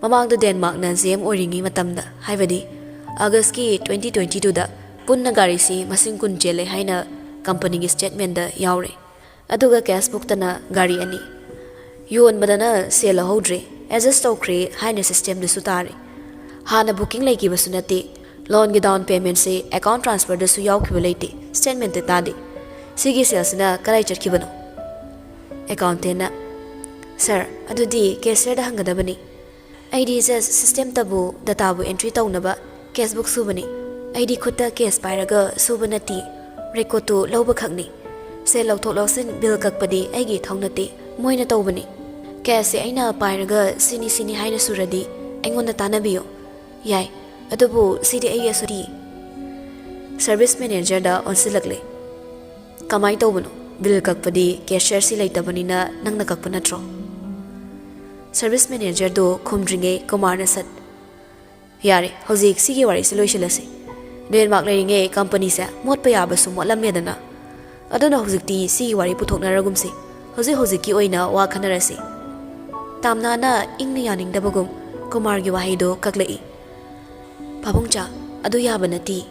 ꯃꯃꯥꯡꯗ ꯗꯦꯟꯃꯥꯔꯛꯅ ꯖꯤ ꯑꯦꯝ ꯑꯣꯏꯔꯤꯉꯩ ꯃꯇꯝꯗ, ꯍꯥꯏꯕꯗꯤ ꯑꯥꯒꯁꯀꯤ ꯇ꯭ꯋꯦꯟꯇꯤ ꯇ꯭ꯋꯦꯟꯇꯤ ꯇꯨꯗ ꯄꯨꯟꯅ ꯒꯥꯔꯤꯁꯤ ꯃꯁꯤꯡ ꯀꯨꯟ ꯆꯦꯜꯂꯦ ꯍꯥꯏꯅ ꯀꯝꯄꯅꯤꯒꯤ ꯁ꯭ꯇꯦꯠꯃꯦꯟꯗ ꯌꯥꯎꯔꯦ꯫ ꯑꯗꯨꯒ ꯀꯦꯁꯕꯨꯛꯇꯅ ꯒꯥꯔꯤ ꯑꯅꯤ꯫ ꯌꯣꯟꯕꯗꯅ ꯁꯦꯜ ꯂꯧꯍꯧꯗ꯭ꯔꯦ, ꯑꯦꯗꯖꯁ ꯇꯧꯈ꯭ꯔꯦ ꯍꯥꯏꯅ ꯁꯤꯁꯇꯦꯝꯗꯁꯨ ꯇꯥꯔꯦ꯫ ꯍꯥꯟꯅ ꯕꯨꯀꯤꯡ ꯂꯩꯈꯤꯕꯁꯨ ꯅꯠꯇꯦ, ꯂꯣꯟꯒꯤ ꯗꯥꯎꯟ ꯄꯦꯃꯦꯟꯠꯁꯦ ꯑꯦꯀꯥꯎꯟ ꯇ꯭ꯔꯥꯟꯁꯐꯔꯗꯁꯨ ꯌꯥꯎꯈꯤꯕ ꯂꯩꯇꯦ, ꯁ꯭ꯇꯦꯠꯃꯦꯟꯠꯇ ꯇꯥꯗꯦ꯫ ꯁꯤꯒꯤ ꯁꯦꯜꯁꯤꯅ ꯀꯗꯥꯏ ꯆꯠꯈꯤꯕꯅꯣ? ꯑꯦꯀꯥꯎꯟꯇꯦꯟꯅ, ꯁꯥꯔ, ꯑꯗꯨꯗꯤ ꯀꯦꯁꯤꯌꯔꯗ ꯍꯪꯒꯗꯕꯅꯤ꯫ ꯑꯩꯗꯤ ꯖꯁ ꯁꯤꯁꯇꯦꯝꯇꯕꯨ ꯗꯇꯥꯕꯨ ꯑꯦꯟꯇ꯭ꯔꯤ ꯇꯧꯅꯕ ꯀꯦꯁꯕꯨꯛ ꯁꯨꯕꯅꯤ꯫ ꯑꯩꯗꯤ ꯈꯨꯠꯇ ꯀꯦꯁ ꯄꯥꯏꯔꯒ ꯁꯨꯕ ꯅꯠꯇꯦ, ꯔꯦꯀꯣꯔꯠꯇꯨ ꯂꯧꯕ ꯈꯛꯅꯤ꯫ ꯁꯦꯜ ꯂꯧꯊꯣꯛ ꯂꯧꯁꯤꯟ, ꯕꯤꯜ ꯀꯛꯄꯗꯤ ꯑꯩꯒꯤ ꯏꯊꯧ ꯅꯠꯇꯦ, ꯃꯣꯏꯅ ꯇꯧꯕꯅꯤ꯫ ꯀꯦꯁꯁꯦ ꯑꯩꯅ ꯄꯥꯏꯔꯒ ꯁꯤꯅꯤ ꯁꯤꯅꯤ ꯍꯥꯏꯅ ꯁꯨꯔꯗꯤ ꯑꯩꯉꯣꯟꯗ ꯇꯥꯟꯅꯕꯤꯌꯨ꯫ ꯌꯥꯏ, ꯑꯗꯨꯕꯨ ꯁꯤꯗꯤ ꯑꯩꯒꯤ ꯑꯁꯣꯏꯗꯤ꯫ ꯁꯔꯚꯤꯁ ꯃꯦꯅꯦꯖꯔꯗ ꯑꯣꯟꯁꯤꯜꯂꯛꯂꯦ꯫ ꯀꯃꯥꯏ ꯇꯧꯕꯅꯣ? ꯕꯤꯜ ꯀꯛꯄꯗꯤ ꯀꯦꯁꯤꯌꯔꯁꯤ ꯂꯩꯇꯕꯅꯤꯅ ꯅꯪꯅ ꯀꯛꯄ ꯅꯠꯇ꯭ꯔꯣ? ꯁꯔꯚꯤꯁ ꯃꯦꯅꯦꯖꯔꯗꯨ ꯈꯨꯝꯗ꯭ꯔꯤꯉꯩ ꯀꯨꯃꯥꯔꯅ ꯁꯠ, "ꯌꯥꯔꯦ, ꯍꯧꯖꯤꯛ ꯁꯤꯒꯤ ꯋꯥꯔꯤꯁꯤ ꯂꯣꯏꯁꯤꯜꯂꯁꯤ꯫ ꯗꯦꯟꯃꯥꯔꯛ ꯂꯩꯔꯤꯉꯩ ꯀꯝꯄꯅꯤꯁꯦ ꯃꯣꯠꯄ ꯌꯥꯕꯁꯨ ꯃꯣꯠꯂꯝꯃꯦꯗꯅ꯫ ꯑꯗꯨꯅ ꯍꯧꯖꯤꯛꯇꯤ ꯁꯤꯒꯤ ꯋꯥꯔꯤ ꯄꯨꯊꯣꯛꯅꯔꯒꯨꯝꯁꯤ꯫ ꯍꯧꯖꯤꯛ ꯍꯧꯖꯤꯛꯀꯤ ꯑꯣꯏꯅ ꯋꯥ ꯈꯟꯅꯔꯁꯤ꯫" ꯇꯥꯝꯅꯥꯅ ꯏꯪꯅ ꯌꯥꯅꯤꯡꯗꯕꯒꯨꯝ ꯀꯨꯃꯥꯔꯒꯤ ꯋꯥꯍꯩꯗꯨ ꯀꯛꯂꯛꯏ꯫ "ꯄꯥꯕꯨꯡꯆꯥ, ꯑꯗꯨ ꯌꯥꯕ ꯅꯠꯇꯦ꯫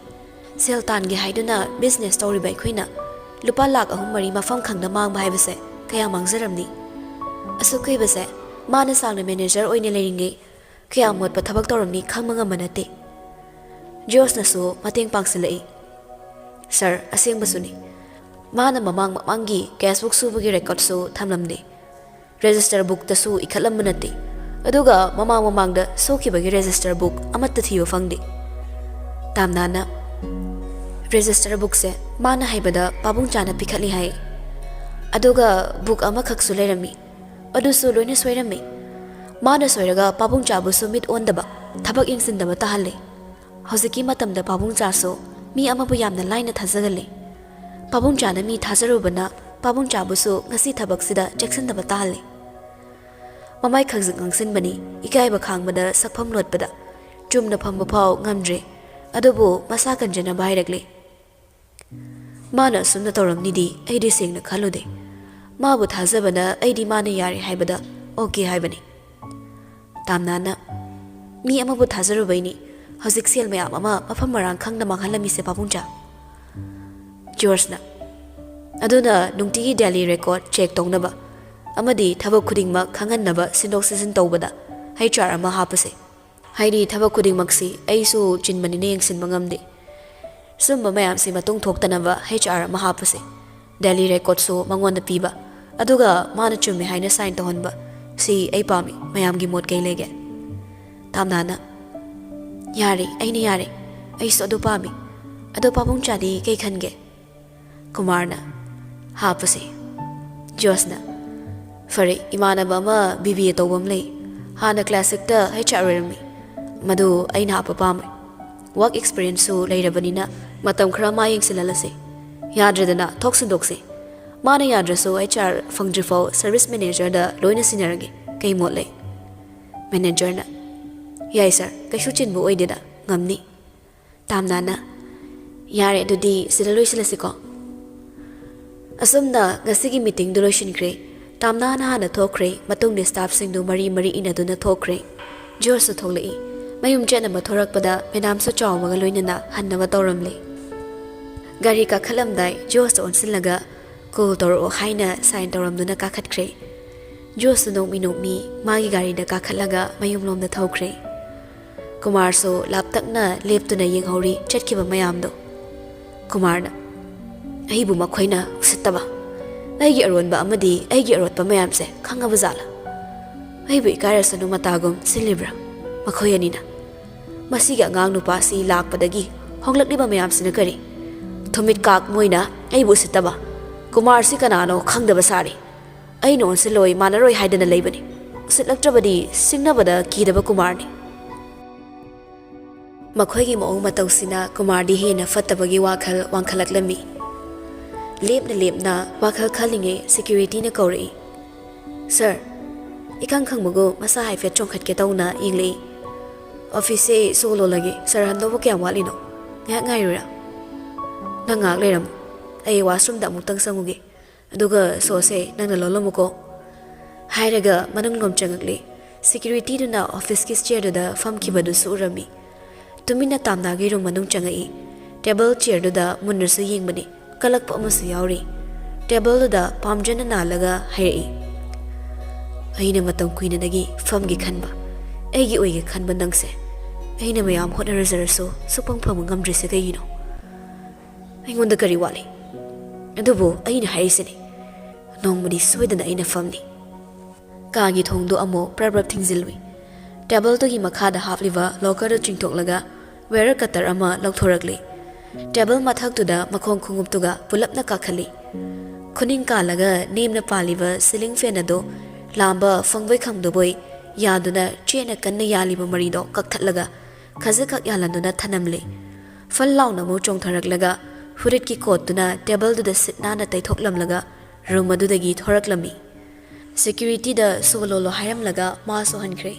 ꯁꯦꯜ ꯇꯥꯟꯒꯦ ꯍꯥꯏꯗꯨꯅ ꯕꯤꯖꯤꯅꯦꯁ ꯇꯧꯔꯤꯕ ꯑꯩꯈꯣꯏꯅ ꯂꯨꯄꯥ ꯂꯥꯈ ꯑꯍꯨꯝ ꯃꯔꯤ ꯃꯐꯝ ꯈꯪꯗ ꯃꯥꯡꯕ ꯍꯥꯏꯕꯁꯦ ꯀꯌꯥ ꯃꯥꯡꯖꯔꯝꯅꯤ? ꯑꯁꯨꯛ ꯀꯨꯏꯕꯁꯦ ꯃꯥꯅ ꯁꯥꯡꯅ ꯃꯦꯅꯦꯖꯔ ꯑꯣꯏꯅ ꯂꯩꯔꯤꯉꯩ ꯀꯌꯥ ꯃꯣꯠꯄ ꯊꯕꯛ ꯇꯧꯔꯝꯅꯤ ꯈꯪꯕ ꯉꯝꯕ ꯅꯠꯇꯦ꯫" ꯖꯣꯔꯖꯅꯁꯨ ꯃꯇꯦꯡ ꯄꯥꯡꯁꯤꯜꯂꯛꯏ꯫ "ꯁꯥꯔ, ꯑꯁꯦꯡꯕꯁꯨꯅꯤ꯫ ꯃꯥꯅ ꯃꯃꯥꯡ ꯃꯃꯥꯡꯒꯤ ꯀꯦꯁꯕꯨꯛ ꯁꯨꯕꯒꯤ ꯔꯦꯀꯣꯔꯠꯁꯨ ꯊꯝꯂꯝꯗꯦ꯫ ꯔꯦꯖꯤꯁꯇꯔ ꯕꯨꯛꯇꯁꯨ ꯏꯈꯠꯂꯝꯕ ꯅꯠꯇꯦ꯫ ꯑꯗꯨꯒ ꯃꯃꯥꯡ ꯃꯃꯥꯡꯗ ꯁꯨꯈꯤꯕꯒꯤ ꯔꯦꯖꯤꯁꯇꯔ ꯕꯨꯛ ꯑꯃꯠꯇ ꯊꯤꯕ ꯐꯪꯗꯦ꯫" ꯇꯥꯝꯅꯥꯅ, "ꯔꯦꯖꯤꯁꯇꯔ ꯕꯨꯛꯁꯦ ꯃꯥꯅ ꯍꯥꯏꯕꯗ ꯄꯥꯕꯨꯡꯆꯥꯅ ꯄꯤꯈꯠꯂꯤ ꯍꯥꯏ꯫ ꯑꯗꯨꯒ ꯕꯨꯛ ꯑꯃꯈꯛꯁꯨ ꯂꯩꯔꯝꯃꯤ꯫ ꯑꯗꯨꯁꯨ ꯂꯣꯏꯅ ꯁꯣꯏꯔꯝꯃꯤ꯫ ꯃꯥꯅ ꯁꯣꯏꯔꯒ ꯄꯥꯕꯨꯡꯆꯥꯕꯨꯁꯨ ꯃꯤꯠ ꯑꯣꯟꯗꯕ꯫ ꯊꯕꯛ ꯌꯦꯡꯁꯤꯟꯗꯕ ꯇꯥꯍꯜꯂꯤ꯫ ꯍꯧꯖꯤꯛꯀꯤ ꯃꯇꯝꯗ ꯄꯥꯕꯨꯡꯆꯥꯁꯨ ꯃꯤ ꯑꯃꯕꯨ ꯌꯥꯝꯅ ꯂꯥꯏꯅ ꯊꯥꯖꯒꯜꯂꯤ꯫ ꯄꯥꯕꯨꯡꯆꯥꯅ ꯃꯤ ꯊꯥꯖꯔꯨꯕꯅ ꯄꯥꯕꯨꯡꯆꯥꯕꯨꯁꯨ ꯉꯁꯤ ꯊꯕꯛꯁꯤꯗ ꯆꯦꯛꯁꯤꯟꯗꯕ ꯇꯥꯍꯜꯂꯤ꯫ ꯃꯃꯥꯏ ꯈꯪꯖꯤꯛ ꯉꯥꯡꯁꯤꯟꯕꯅꯤ, ꯏꯀꯥꯏꯕ ꯈꯥꯡꯕꯗ ꯁꯛꯐꯝ ꯂꯣꯠꯄꯗ ꯆꯨꯝꯅ ꯐꯝꯕ ꯐꯥꯎ ꯉꯝꯗ꯭ꯔꯦ꯫ ꯑꯗꯨꯕꯨ ꯃꯁꯥ ꯀꯟꯖꯅꯕ ꯍꯥꯏꯔꯛꯂꯤ꯫ ꯃꯥꯅ ꯑꯁꯨꯝꯅ ꯇꯧꯔꯝꯅꯤꯗꯤ ꯑꯩꯗꯤ ꯁꯦꯡꯅ ꯈꯜꯂꯨꯗꯦ꯫ ꯃꯥꯕꯨ ꯊꯥꯖꯕꯅ ꯑꯩꯗꯤ ꯃꯥꯅ ꯌꯥꯔꯦ ꯍꯥꯏꯕꯗ ꯑꯣꯀꯦ ꯍꯥꯏꯕꯅꯤ꯫ ꯇꯥꯝꯅꯥꯅ, "ꯃꯤ ꯑꯃꯕꯨ ꯊꯥꯖꯔꯨꯕꯩꯅꯤ ꯍꯧꯖꯤꯛ ꯁꯦꯜ ꯃꯌꯥꯝ ꯑꯃ ꯃꯐꯝ ꯃꯔꯥꯡ ꯈꯪꯅ ꯃꯥꯡꯍꯜꯂꯝꯃꯤꯁꯦ ꯄꯥꯕꯨꯡꯆꯥ꯫" ꯖꯣꯔꯖꯅ, "ꯑꯗꯨꯅ ꯅꯨꯡꯇꯤꯒꯤ ꯗꯦꯂꯤ ꯔꯦꯀꯣꯔꯗ ꯆꯦꯛ ꯇꯧꯅꯕ ꯑꯃꯗꯤ ꯊꯕꯛ ꯈꯨꯗꯤꯡꯃꯛ ꯈꯪꯍꯟꯅꯕ ꯁꯤꯟꯗꯣꯛ ꯁꯤꯖꯤꯟ ꯇꯧꯕꯗ ꯍꯩꯆ ꯑꯥꯔ ꯑꯃ ꯍꯥꯞꯄꯁꯦ꯫ ꯍꯥꯏꯗꯤ ꯊꯕꯛ ꯈꯨꯗꯤꯡꯃꯛꯁꯤ ꯑꯩꯁꯨ ꯆꯤꯟꯕꯅꯤꯅ ꯌꯦꯡꯁꯤꯟꯕ ꯉꯝꯗꯦ꯫ ꯁꯨꯝꯕ ꯃꯌꯥꯝꯁꯤ ꯃꯇꯨꯡ ꯊꯣꯛꯇꯅꯕ ꯍꯩꯆ ꯑꯥꯔ ꯑꯃ ꯍꯥꯞꯄꯁꯦ꯫ ꯗꯦꯂꯤ ꯔꯦꯀꯣꯔꯗꯁꯨ ꯃꯉꯣꯟꯗ ꯄꯤꯕ, ꯑꯗꯨꯒ ꯃꯥꯅ ꯆꯨꯝꯃꯦ ꯍꯥꯏꯅ ꯁꯥꯏꯟ ꯇꯧꯍꯟꯕ꯫ ꯁꯤ ꯑꯩ ꯄꯥꯝꯃꯤ꯫ ꯃꯌꯥꯝꯒꯤ ꯃꯣꯠ ꯀꯩ ꯂꯩꯒꯦ?" ꯇꯥꯝꯅꯥꯅ, "ꯌꯥꯔꯦ, ꯑꯩꯅ ꯌꯥꯔꯦ꯫ ꯑꯩꯁꯨ ꯑꯗꯨ ꯄꯥꯝꯃꯤ꯫ ꯑꯗꯣ ꯄꯥꯕꯨꯡꯆꯥꯗꯤ ꯀꯩ ꯈꯟꯒꯦ?" ꯀꯨꯃꯥꯔꯅ, "ꯍꯥꯞꯄꯁꯦ꯫" ꯖꯣꯁꯅ, "ꯐꯔꯦ, ꯏꯃꯥꯟꯅꯕ ꯑꯃ ꯕꯤ ꯕꯤ ꯑꯦ ꯇꯧꯕ ꯑꯃ ꯂꯩ꯫ ꯍꯥꯟꯅ ꯀ꯭ꯂꯥꯁꯤꯛꯇ ꯍꯩꯆ ꯑꯥꯔ ꯑꯣꯏꯔꯝꯃꯤ꯫ ꯃꯗꯨ ꯑꯩꯅ ꯍꯥꯞꯄ ꯄꯥꯝꯃꯦ꯫ ꯋꯥꯔꯛ ꯑꯦꯛꯁꯄꯤꯔꯤꯌꯦꯟꯁꯁꯨ ꯂꯩꯔꯕꯅꯤꯅ ꯃꯇꯝ ꯈꯔ ꯃꯥ ꯌꯦꯡꯁꯤꯜꯍꯜꯂꯁꯦ꯫ ꯌꯥꯗ꯭ꯔꯦꯗꯅ ꯊꯣꯛ ꯁꯤꯟꯗꯣꯛꯁꯦ꯫ ꯃꯥꯅ ꯌꯥꯗ꯭ꯔꯁꯨ ꯍꯩꯆ ꯑꯥꯔ ꯐꯪꯗ꯭ꯔꯤꯐꯥꯎ ꯁꯔꯚꯤꯁ ꯃꯦꯅꯦꯖꯔꯗ ꯂꯣꯏꯅ ꯁꯤꯟꯅꯔꯒꯦ꯫ ꯀꯩ ꯃꯣꯠ ꯂꯩ?" ꯃꯦꯅꯦꯖꯔꯅ, "ꯌꯥꯏ ꯁꯥꯔ, ꯀꯩꯁꯨ ꯆꯤꯟꯕ ꯑꯣꯏꯗꯦꯗ, ꯉꯝꯅꯤ꯫" ꯇꯥꯝꯅꯥꯅ, "ꯌꯥꯔꯦ, ꯑꯗꯨꯗꯤ ꯁꯤꯗ ꯂꯣꯏꯁꯤꯜꯂꯁꯤꯀꯣ꯫" ꯑꯁꯨꯝꯅ ꯉꯁꯤꯒꯤ ꯃꯤꯇꯤꯡꯗꯨ ꯂꯣꯏꯁꯤꯟꯈ꯭ꯔꯦ꯫ ꯇꯥꯝꯅꯥꯅ ꯍꯥꯟꯅ ꯊꯣꯛꯈ꯭ꯔꯦ, ꯃꯇꯨꯡꯗ ꯁ꯭ꯇꯥꯐꯁꯤꯡꯗꯨ ꯃꯔꯤ ꯃꯔꯤ ꯏꯟꯅꯗꯨꯅ ꯊꯣꯛꯈ꯭ꯔꯦ꯫ ꯖꯣꯔꯖꯁꯨ ꯊꯣꯛꯂꯛꯏ꯫ ꯃꯌꯨꯝ ꯆꯠꯅꯕ ꯊꯣꯔꯛꯄꯗ ꯃꯦꯗꯥꯝꯁꯨ ꯆꯥꯎꯃꯒ ꯂꯣꯏꯅꯅ ꯍꯟꯅꯕ ꯇꯧꯔꯝꯂꯦ꯫ ꯒꯥꯔꯤ ꯀꯥꯈꯠꯂꯝꯗꯥꯏ ꯖꯣꯔꯖꯇ ꯑꯣꯟꯁꯤꯜꯂꯒ "ꯀꯣꯜ ꯇꯧꯔꯛꯑꯣ" ꯍꯥꯏꯅ ꯁꯥꯏꯟ ꯇꯧꯔꯝꯗꯨꯅ ꯀꯥꯈꯠꯈ꯭ꯔꯦ꯫ ꯖꯣꯔꯖꯁꯨ ꯅꯣꯛꯃꯤ ꯅꯣꯛꯃꯤ ꯃꯥꯒꯤ ꯒꯥꯔꯤꯗ ꯀꯥꯈꯠꯂꯒ ꯃꯌꯨꯝꯂꯣꯝꯗ ꯊꯧꯈ꯭ꯔꯦ꯫ ꯀꯨꯃꯥꯔꯁꯨ ꯂꯥꯞꯇꯛꯅ ꯂꯦꯞꯇꯨꯅ ꯌꯦꯡꯍꯧꯔꯤ ꯆꯠꯈꯤꯕ ꯃꯌꯥꯝꯗꯣ꯫ ꯀꯨꯃꯥꯔꯅ, "ꯑꯩꯕꯨ ꯃꯈꯣꯏꯅ ꯎꯁꯤꯠꯇꯕ, ꯑꯩꯒꯤ ꯑꯔꯣꯟꯕ ꯑꯃꯗꯤ ꯑꯩꯒꯤ ꯑꯔꯣꯠꯄ ꯃꯌꯥꯝꯁꯦ ꯈꯪꯉꯕ ꯖꯥꯠꯂꯥ? ꯑꯩꯕꯨ ꯏꯀꯥꯏꯔꯁꯅꯨ ꯃꯇꯥꯒꯨꯝ ꯁꯤꯜꯂꯤꯕ꯭ꯔꯥ ꯃꯈꯣꯏ ꯑꯅꯤꯅ? ꯃꯁꯤꯒꯤ ꯑꯉꯥꯡ ꯅꯨꯄꯥꯁꯤ ꯂꯥꯛꯄꯗꯒꯤ ꯍꯣꯡꯂꯛꯂꯤꯕ ꯃꯌꯥꯝꯁꯤꯅ ꯀꯔꯤ? ꯊꯨꯝꯃꯤꯠ ꯀꯥꯛ ꯃꯣꯏꯅ ꯑꯩꯕꯨ ꯎꯁꯤꯠꯇꯕ꯫ ꯀꯨꯃꯥꯔꯁꯤ ꯀꯅꯥꯅꯣ ꯈꯪꯗꯕ ꯁꯥꯔꯤ꯫ ꯑꯩꯅ ꯑꯣꯟꯁꯤꯜꯂꯣꯏ ꯃꯥꯟꯅꯔꯣꯏ ꯍꯥꯏꯗꯅ ꯂꯩꯕꯅꯤ꯫ ꯎꯁꯤꯠꯂꯛꯇ꯭ꯔꯕꯗꯤ ꯁꯤꯡꯅꯕꯗ ꯀꯤꯗꯕ ꯀꯨꯃꯥꯔꯅꯤ꯫" ꯃꯈꯣꯏꯒꯤ ꯃꯑꯣꯡ ꯃꯇꯧꯁꯤꯅ ꯀꯨꯃꯥꯔꯗꯤ ꯍꯦꯟꯅ ꯐꯠꯇꯕꯒꯤ ꯋꯥꯈꯜ ꯋꯥꯡꯈꯠꯂꯛꯂꯝꯃꯤ꯫ ꯂꯦꯞꯅ ꯂꯦꯞꯅ ꯋꯥꯈꯜ ꯈꯜꯂꯤꯉꯩ ꯁꯦꯀ꯭ꯌꯨꯔꯤꯇꯤꯅ ꯀꯧꯔꯛꯏ, "ꯁꯥꯔ, ꯏꯈꯪ ꯈꯪꯕꯒꯨꯝ ꯃꯁꯥ ꯍꯥꯏꯐꯦꯠ ꯆꯣꯡꯈꯠꯀꯦ ꯇꯧꯅ ꯌꯦꯡꯂꯛꯏ꯫ ꯑꯣꯐꯤꯁꯁꯦ ꯁꯣ ꯂꯣꯜꯂꯒꯦ, ꯁꯥꯔ ꯍꯟꯗꯧꯕ ꯀꯌꯥꯝ ꯋꯥꯠꯂꯤꯅꯣ? ꯉꯥꯏꯍꯥꯛ ꯉꯥꯏꯔꯨꯔꯥ?" "ꯅꯪ ꯉꯥꯏꯍꯥꯛ ꯂꯩꯔꯝꯃꯨ, ꯑꯩ ꯋꯥꯁꯔꯨꯝꯗ ꯑꯃꯨꯛꯇꯪ ꯆꯪꯉꯨꯒꯦ, ꯑꯗꯨꯒ ꯁꯣꯁꯦ ꯅꯪꯅ ꯂꯣꯜꯂꯝꯃꯨꯀꯣ," ꯍꯥꯏꯔꯒ ꯃꯅꯨꯡꯂꯣꯝ ꯆꯪꯉꯛꯂꯤ꯫ ꯁꯦꯀ꯭ꯌꯨꯔꯤꯇꯤꯗꯨꯅ ꯑꯣꯐꯤꯁꯀꯤ ꯆꯤꯌꯔꯗꯨꯗ ꯐꯝꯈꯤꯕꯗꯨꯁꯨ ꯎꯔꯝꯃꯤ꯫ ꯇꯨꯃꯤꯟꯅ ꯇꯥꯝꯅꯥꯒꯤ ꯔꯨꯝ ꯃꯅꯨꯡ ꯆꯪꯉꯛꯏ꯫ ꯇꯦꯕꯜ ꯆꯤꯌꯔꯗꯨꯗ ꯃꯨꯟꯅꯁꯨ ꯌꯦꯡꯕꯅꯤ꯫ ꯀꯜꯂꯛꯄ ꯑꯃꯁꯨ ꯌꯥꯎꯔꯤ꯫ ꯇꯦꯕꯜꯗꯨꯗ ꯄꯥꯝꯖꯅ ꯅꯥꯜꯂꯒ ꯍꯥꯏꯔꯛꯏ, "ꯑꯩꯅ ꯃꯇꯝ ꯀꯨꯏꯅꯗꯒꯤ ꯐꯝꯒꯦ ꯈꯟꯕ, ꯑꯩꯒꯤ ꯑꯣꯏꯒꯦ ꯈꯟꯕ ꯅꯪꯁꯦ, ꯑꯩꯅ ꯃꯌꯥꯝ ꯍꯣꯠꯅꯖꯔꯁꯨ ꯁꯨꯛꯐꯪ ꯐꯪꯕ ꯉꯝꯗ꯭ꯔꯤꯁꯦ ꯀꯩꯒꯤꯅꯣ? ꯑꯩꯉꯣꯟꯗ ꯀꯔꯤ ꯋꯥꯠꯂꯤ? ꯑꯗꯨꯕꯨ ꯑꯩꯅ ꯍꯥꯏꯔꯤꯁꯤꯅꯤ, ꯅꯣꯡꯃꯗꯤ ꯁꯣꯏꯗꯅ ꯑꯩꯅ ꯐꯝꯅꯤ꯫" ꯀꯥꯒꯤ ꯊꯣꯡꯗꯨ ꯑꯃꯨꯛ ꯄ꯭ꯔꯞ ꯄ꯭ꯔꯞ ꯊꯤꯡꯖꯤꯜꯂꯨꯏ꯫ ꯇꯦꯕꯜꯗꯨꯒꯤ ꯃꯈꯥꯗ ꯍꯥꯞꯂꯤꯕ ꯂꯣꯀꯔꯗꯨ ꯆꯤꯡꯊꯣꯛꯂꯒ ꯋꯦꯌꯔ ꯀꯇꯔ ꯑꯃ ꯂꯧꯊꯣꯔꯛꯂꯤ꯫ ꯇꯦꯕꯜ ꯃꯊꯛꯇꯨꯗ ꯃꯈꯣꯡ ꯈꯣꯡꯎꯞꯇꯨꯒ ꯄꯨꯂꯞꯅ ꯀꯥꯈꯠꯂꯤ꯫ ꯈꯨꯅꯤꯡ ꯀꯥꯜꯂꯒ ꯅꯦꯝꯅ ꯄꯥꯜꯂꯤꯕ ꯁꯤꯂꯤꯡ ꯐꯦꯟ ꯑꯗꯨ ꯂꯥꯝꯕ ꯐꯪꯕꯣꯏ ꯈꯪꯗꯕꯣꯏ ꯌꯥꯗꯨꯅ ꯆꯦꯠꯅ ꯀꯟꯅ ꯌꯥꯜꯂꯤꯕ ꯃꯔꯤꯗꯣ ꯀꯛꯊꯠꯂꯒ ꯈꯖꯤꯛꯈꯛ ꯌꯥꯜꯍꯟꯗꯨꯅ ꯊꯅꯝꯂꯤ꯫ ꯐꯜ ꯂꯥꯎꯅ ꯑꯃꯨꯛ ꯆꯣꯡꯊꯔꯛꯂꯒ ꯐꯨꯔꯤꯠꯀꯤ ꯀꯣꯠꯇꯨꯅ ꯇꯦꯕꯜꯗꯨꯗ ꯁꯤꯠ ꯅꯥꯟꯅ ꯇꯩꯊꯣꯛꯂꯝꯂꯒ ꯔꯨꯝ ꯑꯗꯨꯗꯒꯤ ꯊꯣꯔꯛꯂꯝꯃꯤ꯫ ꯁꯦꯀ꯭ꯌꯨꯔꯤꯇꯤꯗ ꯁꯣ ꯂꯣꯜꯂꯣ ꯍꯥꯏꯔꯝꯂꯒ ꯃꯥꯁꯨ ꯍꯟꯈ꯭ꯔꯦ꯫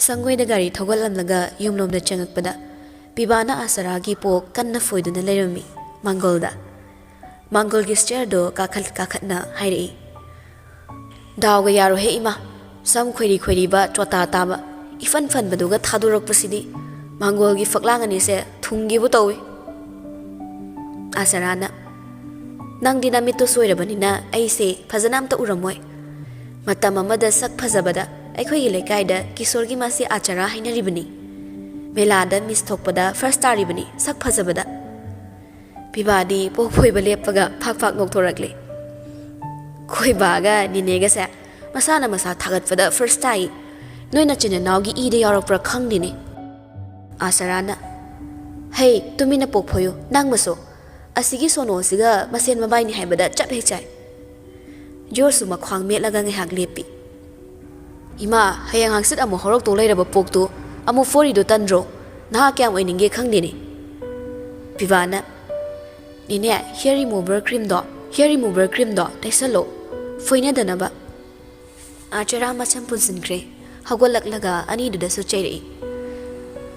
ꯁꯪꯒꯣꯏꯗ ꯒꯥꯔꯤ ꯊꯧꯒꯠꯂꯝꯂꯒ ꯌꯨꯝꯂꯣꯝꯗ ꯆꯪꯉꯛꯄꯗ ꯄꯤꯕꯥꯅ ꯑꯥꯁꯔꯥꯒꯤ ꯄꯣꯛ ꯀꯟꯅ ꯐꯣꯏꯗꯨꯅ ꯂꯩꯔꯝꯃꯤ꯫ ꯃꯥꯡꯒꯣꯜꯗ, ꯃꯥꯡꯒꯣꯜꯒꯤ ꯁ꯭ꯇꯤꯌꯔꯗꯣ ꯀꯥꯈꯠ ꯀꯥꯈꯠꯅ ꯍꯥꯏꯔꯛꯏ, "ꯗꯥꯎꯒ ꯌꯥꯔꯣꯍꯦ ꯏꯃꯥ, ꯁꯝ ꯈꯣꯏꯔꯤ ꯈꯣꯏꯔꯤꯕ ꯆꯣꯇꯥ ꯇꯥꯕ ꯏꯐꯟ ꯐꯟꯕꯗꯨꯒ ꯊꯥꯗꯣꯔꯛꯄꯁꯤꯗꯤ ꯃꯥꯡꯒꯣꯜꯒꯤ ꯐꯛꯂꯥꯡ ꯑꯅꯤꯁꯦ ꯊꯨꯡꯒꯦꯕꯨ ꯇꯧꯏ꯫" ꯑꯥꯁꯔꯥꯅ, "ꯅꯪꯗꯤ ꯅꯃꯤꯠꯇꯣ ꯁꯣꯏꯔꯕꯅꯤꯅ ꯑꯩꯁꯦ ꯐꯖꯅ ꯑꯝꯇ ꯎꯔꯝꯃꯣꯏ꯫ ꯃꯇꯝ ꯑꯃꯗ ꯁꯛ ꯐꯖꯕꯗ ꯑꯩꯈꯣꯏꯒꯤ ꯂꯩꯀꯥꯏꯗ ꯀꯤꯁꯣꯔꯒꯤ ꯃꯆꯦ ꯑꯥꯆꯔꯥ ꯍꯥꯏꯅꯔꯤꯕꯅꯤ꯫ ꯃꯦꯂꯥꯗ ꯃꯤꯁ ꯊꯣꯛꯄꯗ ꯐꯥꯔꯁ ꯇꯥꯔꯤꯕꯅꯤ ꯁꯛ ꯐꯖꯕꯗ꯫" ꯄꯤꯕꯥꯗꯤ ꯄꯣꯛ ꯐꯣꯏꯕ ꯂꯦꯞꯄꯒ ꯐꯥꯛ ꯐꯥꯛ ꯅꯣꯛꯊꯣꯔꯛꯂꯦ꯫ "ꯈꯣꯏ ꯕꯥꯒ ꯅꯤꯅꯦꯒꯁꯦ ꯃꯁꯥꯅ ꯃꯁꯥ ꯊꯥꯒꯠꯄꯗ ꯐꯥꯔꯁ ꯇꯥꯏ꯫ ꯅꯣꯏ ꯅꯆꯤꯟ ꯅꯅꯥꯎꯒꯤ ꯏꯗ ꯌꯥꯎꯔꯛꯄ꯭ꯔꯥ ꯈꯪꯗꯦꯅꯦ꯫" ꯑꯥꯁꯔꯥꯅ, "ꯍꯩ, ꯇꯨꯃꯤꯟꯅ ꯄꯣꯛ ꯐꯣꯏꯌꯨ, ꯅꯪ ꯃꯁꯨ꯫ ꯑꯁꯤꯒꯤ ꯁꯣꯅꯣꯁꯤꯒ ꯃꯁꯦꯟ ꯃꯕꯥꯏꯅꯤ ꯍꯥꯏꯕꯗ ꯆꯞ ꯍꯦꯛ ꯆꯥꯏ꯫" ꯖꯣꯔꯖꯁꯨ ꯃꯈ꯭ꯋꯥꯡ ꯃꯦꯠꯂꯒ ꯉꯥꯏꯍꯥꯛ ꯂꯦꯞꯄꯤ꯫ "ꯏꯃꯥ, ꯍꯌꯦꯡ ꯍꯪꯆꯤꯠ ꯑꯃꯨꯛ ꯍꯧꯔꯛꯇꯧ ꯂꯩꯔꯕ ꯄꯣꯛꯇꯨ ꯑꯃꯨꯛ ꯐꯣꯔꯤꯗꯨ ꯇꯟꯗ꯭ꯔꯣ? ꯅꯍꯥ ꯀꯌꯥꯝ ꯑꯣꯏꯅꯤꯡꯒꯦ ꯈꯪꯗꯦꯅꯦ꯫" ꯄꯤꯕꯥꯅ, "ꯅꯦꯅꯦ, ꯍꯤꯌꯔ ꯔꯤꯃꯨꯚꯔ ꯀ꯭ꯔꯤꯝꯗꯣ, ꯍꯤꯌꯔ ꯔꯤꯃꯨꯚꯔ ꯀ꯭ꯔꯤꯝꯗꯣ ꯇꯩꯁꯜꯂꯣ, ꯐꯣꯏꯅꯗꯅꯕ꯫" ꯑꯥꯔꯆꯔꯥ ꯃꯁꯝ ꯄꯨꯟꯁꯤꯟꯈ꯭ꯔꯦ꯫ ꯍꯧꯒꯠꯂꯛꯂꯒ ꯑꯅꯤꯗꯨꯗꯁꯨ ꯆꯩꯔꯛꯏ꯫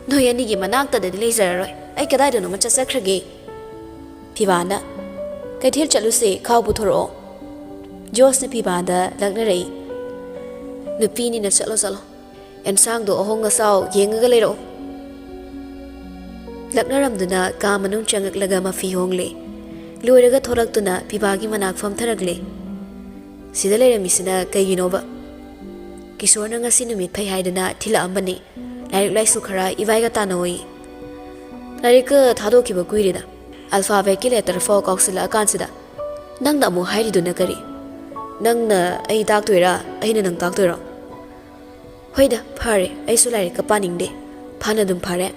"ꯅꯣꯏ ꯑꯅꯤꯒꯤ ꯃꯅꯥꯛꯇꯗꯗꯤ ꯂꯩꯖꯔꯔꯣꯏ꯫ ꯑꯩ ꯀꯗꯥꯏꯗꯅꯣꯃ ꯆꯠꯆꯈ꯭ꯔꯒꯦ꯫" ꯐꯤꯕꯥꯅ, "ꯀꯩꯊꯦꯜ ꯆꯠꯂꯨꯁꯦ, ꯈꯥꯎ ꯄꯨꯊꯣꯔꯛꯑꯣ꯫" ꯖꯣꯁꯅ ꯐꯤꯕꯥꯗ ꯂꯛꯅꯔꯛꯏ꯫ "ꯅꯨꯄꯤꯅꯤꯅ ꯆꯠꯂꯣ ꯆꯠꯂꯣ꯫ ꯑꯦꯟꯁꯥꯡꯗꯣ ꯑꯍꯣꯡ ꯑꯆꯥꯎ ꯌꯦꯡꯉꯒ ꯂꯩꯔꯛꯑꯣ꯫" ꯂꯛꯅꯔꯝꯗꯨꯅ ꯀꯥ ꯃꯅꯨꯡ ꯆꯪꯉꯛꯂꯒ ꯃꯐꯤ ꯍꯣꯡꯂꯦ꯫ ꯂꯣꯏꯔꯒ ꯊꯣꯔꯛꯇꯨꯅ ꯐꯤꯕꯥꯒꯤ ꯃꯅꯥꯛ ꯐꯝꯊꯔꯛꯂꯦ꯫ "ꯁꯤꯗ ꯂꯩꯔꯝꯃꯤꯁꯤꯅ ꯀꯩꯒꯤꯅꯣꯕ?" "ꯀꯤꯁꯣꯔꯅ ꯉꯁꯤ ꯅꯨꯃꯤꯠ ꯐꯩ ꯍꯥꯏꯗꯅ ꯊꯤꯜꯂꯛꯑꯝꯕꯅꯤ꯫ ꯂꯥꯏꯔꯤꯛ ꯂꯥꯏꯁꯨ ꯈꯔ ꯏꯕꯥꯏꯒ ꯇꯥꯟꯅꯧꯏ꯫" "ꯂꯥꯏꯔꯤꯛꯀ ꯊꯥꯗꯣꯛꯈꯤꯕ ꯀꯨꯏꯔꯦꯗ꯫ ꯑꯜꯐꯥꯕꯦꯠꯀꯤ ꯂꯦꯇꯔ ꯐꯥꯎ ꯀꯥꯎꯁꯤꯜꯂꯛꯑꯀꯥꯟꯁꯤꯗ ꯅꯪꯅ ꯑꯃꯨꯛ ꯍꯥꯏꯔꯤꯗꯨꯅ ꯀꯔꯤ?" "ꯅꯪꯅ ꯑꯩ ꯇꯥꯛꯇꯣꯏꯔꯥ, ꯑꯩꯅ ꯅꯪ ꯇꯥꯛꯇꯣꯏꯔꯣ?" "ꯍꯣꯏꯗ, ꯐꯔꯦ, ꯑꯩꯁꯨ ꯂꯥꯏꯔꯤꯛꯀ ꯄꯥꯅꯤꯡꯗꯦ꯫ ꯐꯅ ꯑꯗꯨꯝ ꯐꯔꯦ꯫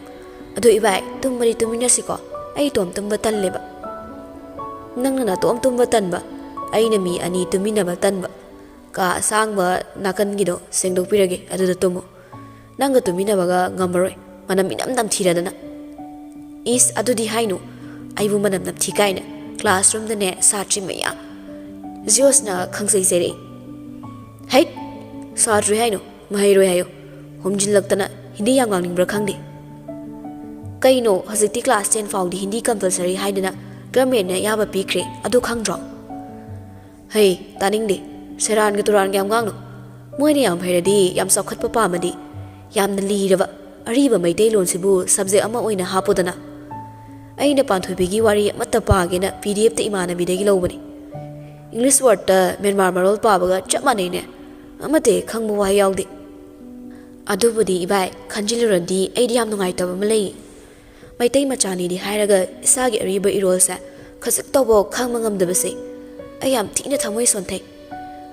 ꯑꯗꯨ ꯏꯕꯥꯏ, ꯇꯨꯝꯕꯗꯤ ꯇꯨꯝꯃꯤꯟꯅꯁꯤꯀꯣ꯫ ꯑꯩ ꯏꯇꯣꯝ ꯇꯨꯝꯕ ꯇꯜꯂꯦꯕ꯫" "ꯅꯪꯅ ꯅꯇꯣꯝ ꯇꯨꯝꯕ ꯇꯟꯕ, ꯑꯩꯅ ꯃꯤ ꯑꯅꯤ ꯇꯨꯝꯃꯤꯟꯅꯕ ꯇꯟꯕ꯫ ꯀꯥ ꯑꯁꯥꯡꯕ ꯅꯥꯀꯟꯒꯤꯗꯣ ꯁꯦꯡꯗꯣꯛꯄꯤꯔꯒꯦ, ꯑꯗꯨꯗ ꯇꯨꯝꯃꯨ꯫ ꯅꯪꯒ ꯇꯨꯝꯃꯤꯟꯅꯕꯒ ꯉꯝꯃꯔꯣꯏ, ꯃꯅꯝ ꯏꯅꯝ ꯅꯝꯊꯤꯔꯗꯅ꯫" "ꯏꯁ, ꯑꯗꯨꯗꯤ ꯍꯥꯏꯅꯨ, ꯑꯩꯕꯨ ꯃꯅꯝ ꯅꯝꯊꯤ ꯀꯥꯏꯅ꯫ ꯀ꯭ꯂꯥꯁꯔꯨꯝꯗꯅꯦ ꯁꯥꯇ꯭ꯔꯤ ꯃꯌꯥꯝ꯫" ꯖꯤꯌꯣꯁꯅ ꯈꯪꯖꯩꯖꯔꯛꯏ꯫ "ꯍꯩꯠ! ꯁꯥꯇ꯭ꯔꯤ ꯍꯥꯏꯅꯨ, ꯃꯍꯩꯔꯣꯏ ꯍꯥꯏꯌꯨ꯫ ꯍꯨꯝꯖꯤꯜꯂꯛꯇꯅ ꯍꯤꯟꯗꯤ ꯌꯥꯝ ꯉꯥꯡꯅꯤꯡꯕ꯭ꯔꯥ ꯈꯪꯗꯦ꯫" "ꯀꯩꯅꯣ, ꯍꯧꯖꯤꯛꯇꯤ ꯀ꯭ꯂꯥꯁ ꯇꯦꯟ ꯐꯥꯎꯗꯤ ꯍꯤꯟꯗꯤ ꯀꯝꯄꯜꯁꯔꯤ ꯍꯥꯏꯗꯅ ꯒꯃꯦꯟꯅ ꯑꯌꯥꯕ ꯄꯤꯈ꯭ꯔꯦ, ꯑꯗꯨ ꯈꯪꯗ꯭ꯔꯣ?" "ꯍꯩ, ꯇꯥꯅꯤꯡꯗꯦ꯫ ꯁꯦꯔꯥꯟꯒ ꯇꯨꯔꯥꯟꯒ ꯌꯥꯝ ꯉꯥꯡꯅꯨ꯫ ꯃꯣꯏꯅ ꯌꯥꯝ ꯍꯩꯔꯗꯤ, ꯌꯥꯝ ꯆꯥꯎꯈꯠꯄ ꯄꯥꯝꯃꯗꯤ, ꯌꯥꯝꯅ ꯂꯤꯔꯕ ꯑꯔꯤꯕ ꯃꯩꯇꯩꯂꯣꯟꯁꯤꯕꯨ ꯁꯕꯖꯦꯛ ꯑꯃ ꯑꯣꯏꯅ ꯍꯥꯞꯄꯨꯗꯅ꯫" "ꯑꯩꯅ ꯄꯥꯟꯊꯣꯏꯕꯤꯒꯤ ꯋꯥꯔꯤ ꯑꯃꯠꯇ ꯄꯥꯒꯦꯅ ꯄꯤ ꯗꯤ ꯑꯦꯐꯇ ꯏꯃꯥꯟꯅꯕꯤꯗꯒꯤ ꯂꯧꯕꯅꯤ꯫ ꯏꯪꯂꯤꯁ ꯋꯥꯔꯗꯇ ꯃ꯭ꯌꯥꯟꯃꯥꯔ ꯃꯔꯣꯜ ꯄꯥꯕꯒ ꯆꯞ ꯃꯥꯟꯅꯩꯅꯦ꯫ ꯑꯃꯠꯇ ꯍꯦꯛ ꯈꯪꯕ ꯋꯥꯍꯩ ꯌꯥꯎꯗꯦ꯫" "ꯑꯗꯨꯕꯨꯗꯤ ꯏꯕꯥꯏ, ꯈꯟꯖꯤꯜꯂꯨꯔꯗꯤ ꯑꯩꯗꯤ ꯌꯥꯝ ꯅꯨꯡꯉꯥꯏꯇꯕ ꯑꯃ ꯂꯩ꯫ ꯃꯩꯇꯩ ꯃꯆꯥꯅꯤꯗꯤ ꯍꯥꯏꯔꯒ ꯏꯁꯥꯒꯤ ꯑꯔꯤꯕ ꯏꯔꯣꯜꯁꯦ ꯈꯖꯤꯛ ꯇꯧꯕ ꯈꯪꯕ ꯉꯝꯗꯕꯁꯦ ꯑꯩ ꯌꯥꯝ ꯊꯤꯅ ꯊꯃꯣꯏ ꯁꯣꯟꯊꯩ꯫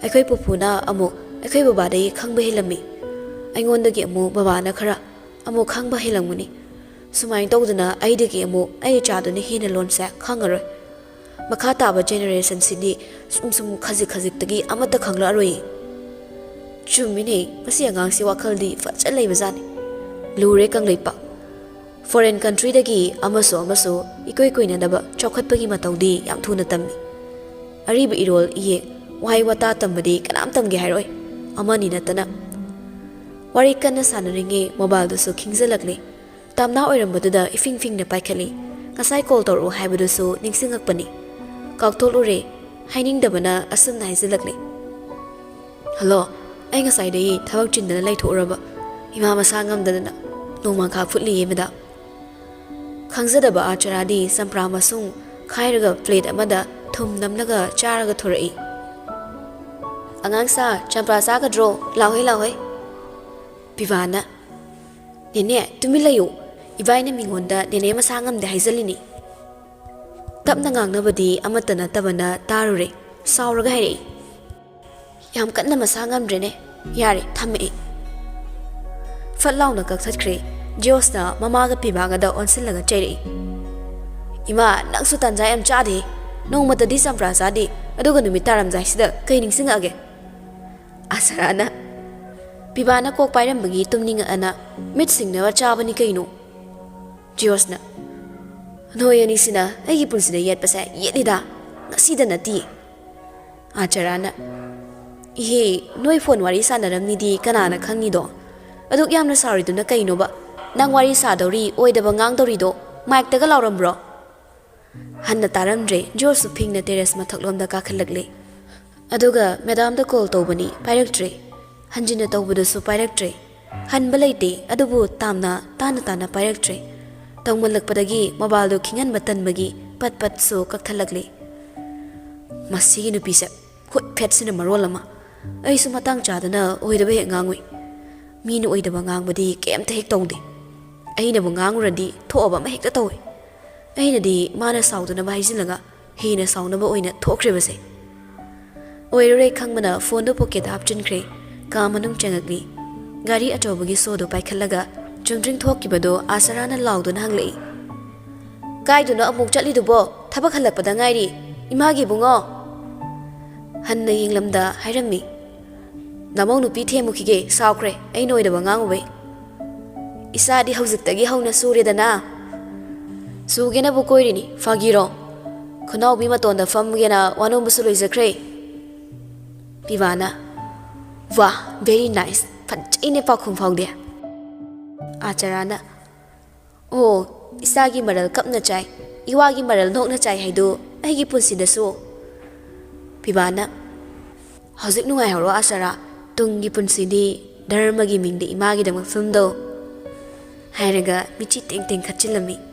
ꯑꯩꯈꯣꯏ ꯄꯨꯄꯨꯅ ꯑꯃꯨꯛ ꯑꯩꯈꯣꯏ ꯕꯕꯥꯗꯒꯤ ꯈꯪꯕ ꯍꯦꯜꯂꯝꯃꯤ꯫ ꯑꯩꯉꯣꯟꯗꯒꯤ ꯑꯃꯨꯛ ꯕꯕꯥꯅ ꯈꯔ ꯑꯃꯨꯛ ꯈꯪꯕ ꯍꯦꯜꯂꯝꯒꯅꯤ꯫ ꯁꯨꯃꯥꯏꯅ ꯇꯧꯗꯅ ꯑꯩꯗꯒꯤ ꯑꯃꯨꯛ ꯑꯩ ꯏꯆꯥꯗꯨꯅ ꯍꯦꯟꯅ ꯂꯣꯟꯁꯦ ꯈꯪꯉꯔꯣꯏ꯫" ꯃꯈꯥ ꯇꯥꯕ ꯖꯦꯅꯦꯔꯦꯁꯟꯁꯤꯗꯤ ꯁꯨꯝ ꯁꯨꯝ ꯈꯖꯤꯛ ꯈꯖꯤꯛꯇꯒꯤ ꯑꯃꯠꯇ ꯈꯪꯂꯛꯑꯔꯣꯏꯌꯦ꯫ ꯆꯨꯝꯃꯤꯅꯦ, ꯃꯁꯤ ꯑꯉꯥꯡꯁꯤ ꯋꯥꯈꯜꯗꯤ ꯐꯖ ꯂꯩꯕꯖꯥꯠꯅꯤ꯫ ꯂꯨꯔꯦ ꯀꯪꯂꯩꯄꯥꯛ꯫ ꯐꯣꯔꯦꯟ ꯀꯟꯇ꯭ꯔꯤꯗꯒꯤ ꯑꯃꯁꯨ ꯑꯃꯁꯨ ꯏꯀꯣꯏ ꯀꯣꯏꯅꯗꯕ ꯆꯥꯎꯈꯠꯄꯒꯤ ꯃꯇꯧꯗꯤ ꯌꯥꯝ ꯊꯨꯅ ꯇꯝꯃꯤ꯫ ꯑꯔꯤꯕ ꯏꯔꯣꯜ ꯏꯌꯦꯛ, ꯋꯥꯍꯩ ꯋꯥꯇꯥ ꯇꯝꯕꯗꯤ ꯀꯅꯥꯝ ꯇꯝꯒꯦ ꯍꯥꯏꯔꯣꯏ, ꯑꯃꯅꯤ ꯅꯠꯇꯅ꯫ ꯋꯥꯔꯤ ꯀꯟꯅ ꯁꯥꯟꯅꯔꯤꯉꯩ ꯃꯣꯕꯥꯏꯜꯗꯨꯁꯨ ꯈꯤꯡꯖꯤꯜꯂꯛꯂꯦ꯫ ꯇꯥꯝꯅꯥ ꯑꯣꯏꯔꯝꯕꯗꯨꯗ ꯏꯐꯤꯡ ꯐꯤꯡꯅ ꯄꯥꯏꯈꯠꯂꯤ꯫ ꯉꯁꯥꯏ ꯀꯣꯜ ꯇꯧꯔꯛꯎ ꯍꯥꯏꯕꯗꯨꯁꯨ ꯅꯤꯡꯁꯤꯡꯉꯛꯄꯅꯤ꯫ ꯀꯥꯎꯊꯣꯛꯂꯨꯔꯦ꯫ ꯍꯥꯏꯅꯤꯡꯗꯕꯅ ꯑꯁꯨꯝꯅ ꯍꯥꯏꯖꯤꯜꯂꯛꯂꯤ꯫ "ꯍꯜꯂꯣ, ꯑꯩ ꯉꯁꯥꯏꯗꯒꯤ ꯊꯕꯛ ꯆꯤꯟꯗꯅ ꯂꯩꯊꯣꯛꯎꯔꯕ, ꯏꯃꯥ ꯃꯁꯥ ꯉꯝꯗꯗꯅ ꯅꯣꯡꯃꯪꯈꯥ ꯐꯨꯠꯂꯤꯌꯦ ꯃꯦꯗꯥꯝ꯫" ꯈꯪꯖꯗꯕ ꯑꯥꯆꯥꯔꯥꯗꯤ ꯆꯝꯄ꯭ꯔꯥ ꯃꯁꯨꯡ ꯈꯥꯏꯔꯒ ꯄ꯭ꯂꯦꯠ ꯑꯃꯗ ꯊꯨꯝ ꯅꯝꯂꯒ ꯆꯥꯔꯒ ꯊꯣꯔꯛꯏ꯫ "ꯑꯉꯥꯡꯁꯥ, ꯆꯝꯄ꯭ꯔꯥ ꯆꯥꯒꯗ꯭ꯔꯣ? ꯂꯥꯎꯍꯦ, ꯂꯥꯎꯍꯦ꯫" ꯄꯤꯕꯥꯅ, "ꯅꯦꯅꯦ, ꯇꯨꯃꯤꯟ ꯂꯩꯌꯨ꯫ ꯏꯕꯥꯏꯅ ꯃꯤꯉꯣꯟꯗ ꯅꯦꯅꯦ ꯃꯁꯥ ꯉꯝꯗꯦ ꯍꯥꯏꯖꯜꯂꯤꯅꯤ꯫" ꯇꯞꯅ ꯉꯥꯡꯅꯕꯗꯤ ꯑꯃꯠꯇ ꯅꯠꯇꯕꯅ ꯇꯥꯔꯨꯔꯦ꯫ ꯁꯥꯎꯔꯒ ꯍꯥꯏꯔꯛꯏ, "ꯌꯥꯝ ꯀꯟꯅ ꯃꯁꯥ ꯉꯝꯗ꯭ꯔꯦꯅꯦ꯫ ꯌꯥꯔꯦ, ꯊꯝꯃꯛꯑꯦ꯫" ꯐꯠ ꯂꯥꯎꯅ ꯀꯛꯊꯠꯈ꯭ꯔꯦ꯫ ꯖꯤꯌꯣꯁꯅ ꯃꯃꯥꯒ ꯄꯤꯕꯥꯒꯗ ꯑꯣꯟꯁꯤꯜꯂꯒ ꯆꯩꯔꯛꯏ, "ꯏꯃꯥ, ꯅꯪꯁꯨ ꯇꯥꯟꯖꯥ ꯌꯥꯝ ꯆꯥꯗꯦ꯫ ꯅꯣꯡꯃꯇꯗꯤ ꯆꯝꯄ꯭ꯔꯥ ꯆꯥꯗꯦ, ꯑꯗꯨꯒ ꯅꯨꯃꯤꯠ ꯇꯥꯔꯝꯗꯥꯏꯁꯤꯗ ꯀꯩ ꯅꯤꯡꯁꯤꯡꯉꯛꯑꯒꯦ?" ꯑꯥꯆꯥꯔꯥꯅ, "ꯄꯤꯕꯥꯅ ꯀꯣꯛ ꯄꯥꯏꯔꯝꯕꯒꯤ ꯇꯨꯝꯅꯤꯡꯉꯛꯑꯅ ꯃꯤꯠ ꯁꯤꯡꯅꯕ ꯆꯥꯕꯅꯤ ꯀꯩꯅꯣ꯫" ꯖꯤꯌꯣꯁꯅ, "ꯅꯣꯏ ꯑꯅꯤꯁꯤꯅ ꯑꯩꯒꯤ ꯄꯨꯟꯁꯤꯗ ꯌꯦꯠꯄꯁꯦ ꯌꯦꯠꯂꯤꯗ, ꯉꯁꯤꯗ ꯅꯠꯇꯤꯌꯦ꯫" ꯑꯥꯆꯥꯔꯥꯅ, "ꯏꯍꯦ, ꯅꯣꯏ ꯐꯣꯟ ꯋꯥꯔꯤ ꯁꯥꯟꯅꯔꯝꯅꯤꯗꯤ ꯀꯅꯥꯅ ꯈꯪꯅꯤꯗꯣ? ꯑꯗꯨꯛ ꯌꯥꯝꯅ ꯁꯥꯎꯔꯤꯗꯨꯅ ꯀꯩꯅꯣꯕ? ꯅꯪ ꯋꯥꯔꯤ ꯁꯥꯗꯧꯔꯤ, ꯑꯣꯏꯗꯕ ꯉꯥꯡꯗꯧꯔꯤꯗꯣ ꯃꯥꯏꯛꯇꯒ ꯂꯥꯎꯔꯝꯕ꯭ꯔꯣ?" ꯍꯟꯅ ꯇꯥꯔꯝꯗ꯭ꯔꯦ꯫ ꯖꯣꯔꯖꯁꯨ ꯐꯤꯡꯅ ꯇꯦꯔꯦꯁ ꯃꯊꯛꯂꯣꯝꯗ ꯀꯥꯈꯠꯂꯛꯂꯦ꯫ ꯑꯗꯨꯒ ꯃꯦꯗꯥꯝꯗ ꯀꯣꯜ ꯇꯧꯕꯅꯤ, ꯄꯥꯏꯔꯛꯇ꯭ꯔꯦ꯫ ꯍꯟꯖꯤꯟꯅ ꯇꯧꯕꯗꯁꯨ ꯄꯥꯏꯔꯛꯇ꯭ꯔꯦ꯫ ꯍꯟꯕ ꯂꯩꯇꯦ, ꯑꯗꯨꯕꯨ ꯇꯥꯝꯅ ꯇꯥꯅ ꯇꯥꯅ ꯄꯥꯏꯔꯛꯇ꯭ꯔꯦ꯫ ꯇꯧꯃꯜꯂꯛꯄꯗꯒꯤ ꯃꯣꯕꯥꯏꯜꯗꯨ ꯈꯤꯡꯍꯟꯕ ꯇꯟꯕꯒꯤ ꯄꯠ ꯄꯠꯁꯨ ꯀꯛꯊꯠꯂꯛꯂꯦ꯫ "ꯃꯁꯤꯒꯤ ꯅꯨꯄꯤꯁꯦ ꯍꯨꯠ ꯐꯦꯠꯁꯤꯅ ꯃꯔꯣꯜ ꯑꯃ꯫ ꯑꯩꯁꯨ ꯃꯇꯥꯡ ꯆꯥꯗꯅ ꯑꯣꯏꯗꯕ ꯍꯦꯛ ꯉꯥꯡꯉꯨꯏ꯫ ꯃꯤꯅ ꯑꯣꯏꯗꯕ ꯉꯥꯡꯕꯗꯤ ꯀꯩꯝꯇ ꯍꯦꯛ ꯇꯧꯗꯦ꯫ ꯑꯩꯅꯕꯨ ꯉꯥꯡꯉꯨꯔꯗꯤ ꯊꯣꯛꯑꯕ ꯑꯃ ꯍꯦꯛꯇ ꯇꯧꯏ꯫ ꯑꯩꯅꯗꯤ ꯃꯥꯅ ꯁꯥꯎꯗꯅꯕ ꯍꯥꯏꯖꯤꯜꯂꯒ ꯍꯦꯟꯅ ꯁꯥꯎꯅꯕ ꯑꯣꯏꯅ ꯊꯣꯛꯈ꯭ꯔꯤꯕꯁꯦ꯫" ꯑꯣꯏꯔꯔꯣꯏ ꯈꯪꯕꯅ ꯐꯣꯟꯗꯨ ꯄꯣꯀꯦꯠꯇ ꯍꯥꯞꯆꯤꯟꯈ꯭ꯔꯦ꯫ ꯀꯥ ꯃꯅꯨꯡ ꯆꯪꯉꯛꯂꯤ꯫ ꯒꯥꯔꯤ ꯑꯆꯧꯕꯒꯤ ꯁꯣꯗꯨ ꯄꯥꯏꯈꯠꯂꯒ ꯆꯨꯝꯗ꯭ꯔꯤꯡ ꯊꯣꯛꯈꯤꯕꯗꯨ ꯑꯥꯁꯔꯥꯅ ꯂꯥꯎꯗꯨꯅ ꯍꯪꯂꯛꯏ, "ꯀꯥꯏꯗꯅꯣ ꯑꯃꯨꯛ ꯆꯠꯂꯤꯗꯨꯕꯣ?" ꯊꯕꯛ ꯍꯜꯂꯛꯄꯗ ꯉꯥꯏꯔꯤ, ꯏꯃꯥꯒꯤ ꯏꯕꯨꯡꯉꯣ꯫ ꯍꯟꯅ ꯌꯦꯡꯂꯝꯗ ꯍꯥꯏꯔꯝꯃꯤ꯫ ꯅꯃꯧ ꯅꯨꯄꯤ ꯊꯦꯝꯃꯨꯈꯤꯒꯦ, ꯁꯥꯎꯈ꯭ꯔꯦ, ꯑꯩꯅ ꯑꯣꯏꯗꯕ ꯉꯥꯡꯉꯨꯕꯩ꯫ ꯏꯆꯥꯗꯤ ꯍꯧꯖꯤꯛꯇꯒꯤ ꯍꯧꯅ ꯁꯨꯔꯦꯗꯅ꯫ ꯁꯨꯒꯦꯅꯕꯨ ꯀꯣꯏꯔꯤꯅꯤ, ꯐꯥꯒꯤꯔꯣ? ꯈꯨꯅꯥꯎꯕꯤ ꯃꯇꯣꯟꯗ ꯐꯝꯒꯦꯅ ꯋꯥꯅꯣꯝꯕꯁꯨ ꯂꯣꯏꯖꯈ꯭ꯔꯦ꯫ ꯄꯤꯕꯥꯅ, "ꯋꯥ, very nice, ꯐꯖꯩꯅꯦ ꯄꯥꯎꯈꯨꯝ ꯐꯥꯎꯗꯤ"꯫ ꯑꯥꯆꯥꯔꯥꯅ, "ꯑꯣ, ꯏꯆꯥꯒꯤ ꯃꯔꯜ ꯀꯞꯅ ꯆꯥꯏ, ꯏꯋꯥꯒꯤ ꯃꯔꯜ ꯅꯣꯛꯅ ꯆꯥꯏ ꯍꯥꯏꯗꯨ ꯑꯩꯒꯤ ꯄꯨꯟꯁꯤꯗꯁꯨ"꯫ ꯄꯤꯕꯥꯅ, "ꯍꯧꯖꯤꯛ ꯅꯨꯡꯉꯥꯏꯍꯧꯔꯣ ꯑꯥꯆꯥꯔꯥ, ꯇꯨꯡꯒꯤ ꯄꯨꯟꯁꯤꯗꯤ ꯙꯔꯃꯒꯤ ꯃꯤꯡꯗ ꯏꯃꯥꯒꯤꯗꯃꯛ ꯐꯤꯂꯝꯗꯧ"꯫ ꯍꯥꯏꯔꯒ ꯃꯤꯠꯆꯤ ꯇꯦꯡ ꯇꯦꯡ ꯈꯠꯆꯤꯜꯂꯝꯃꯤ꯫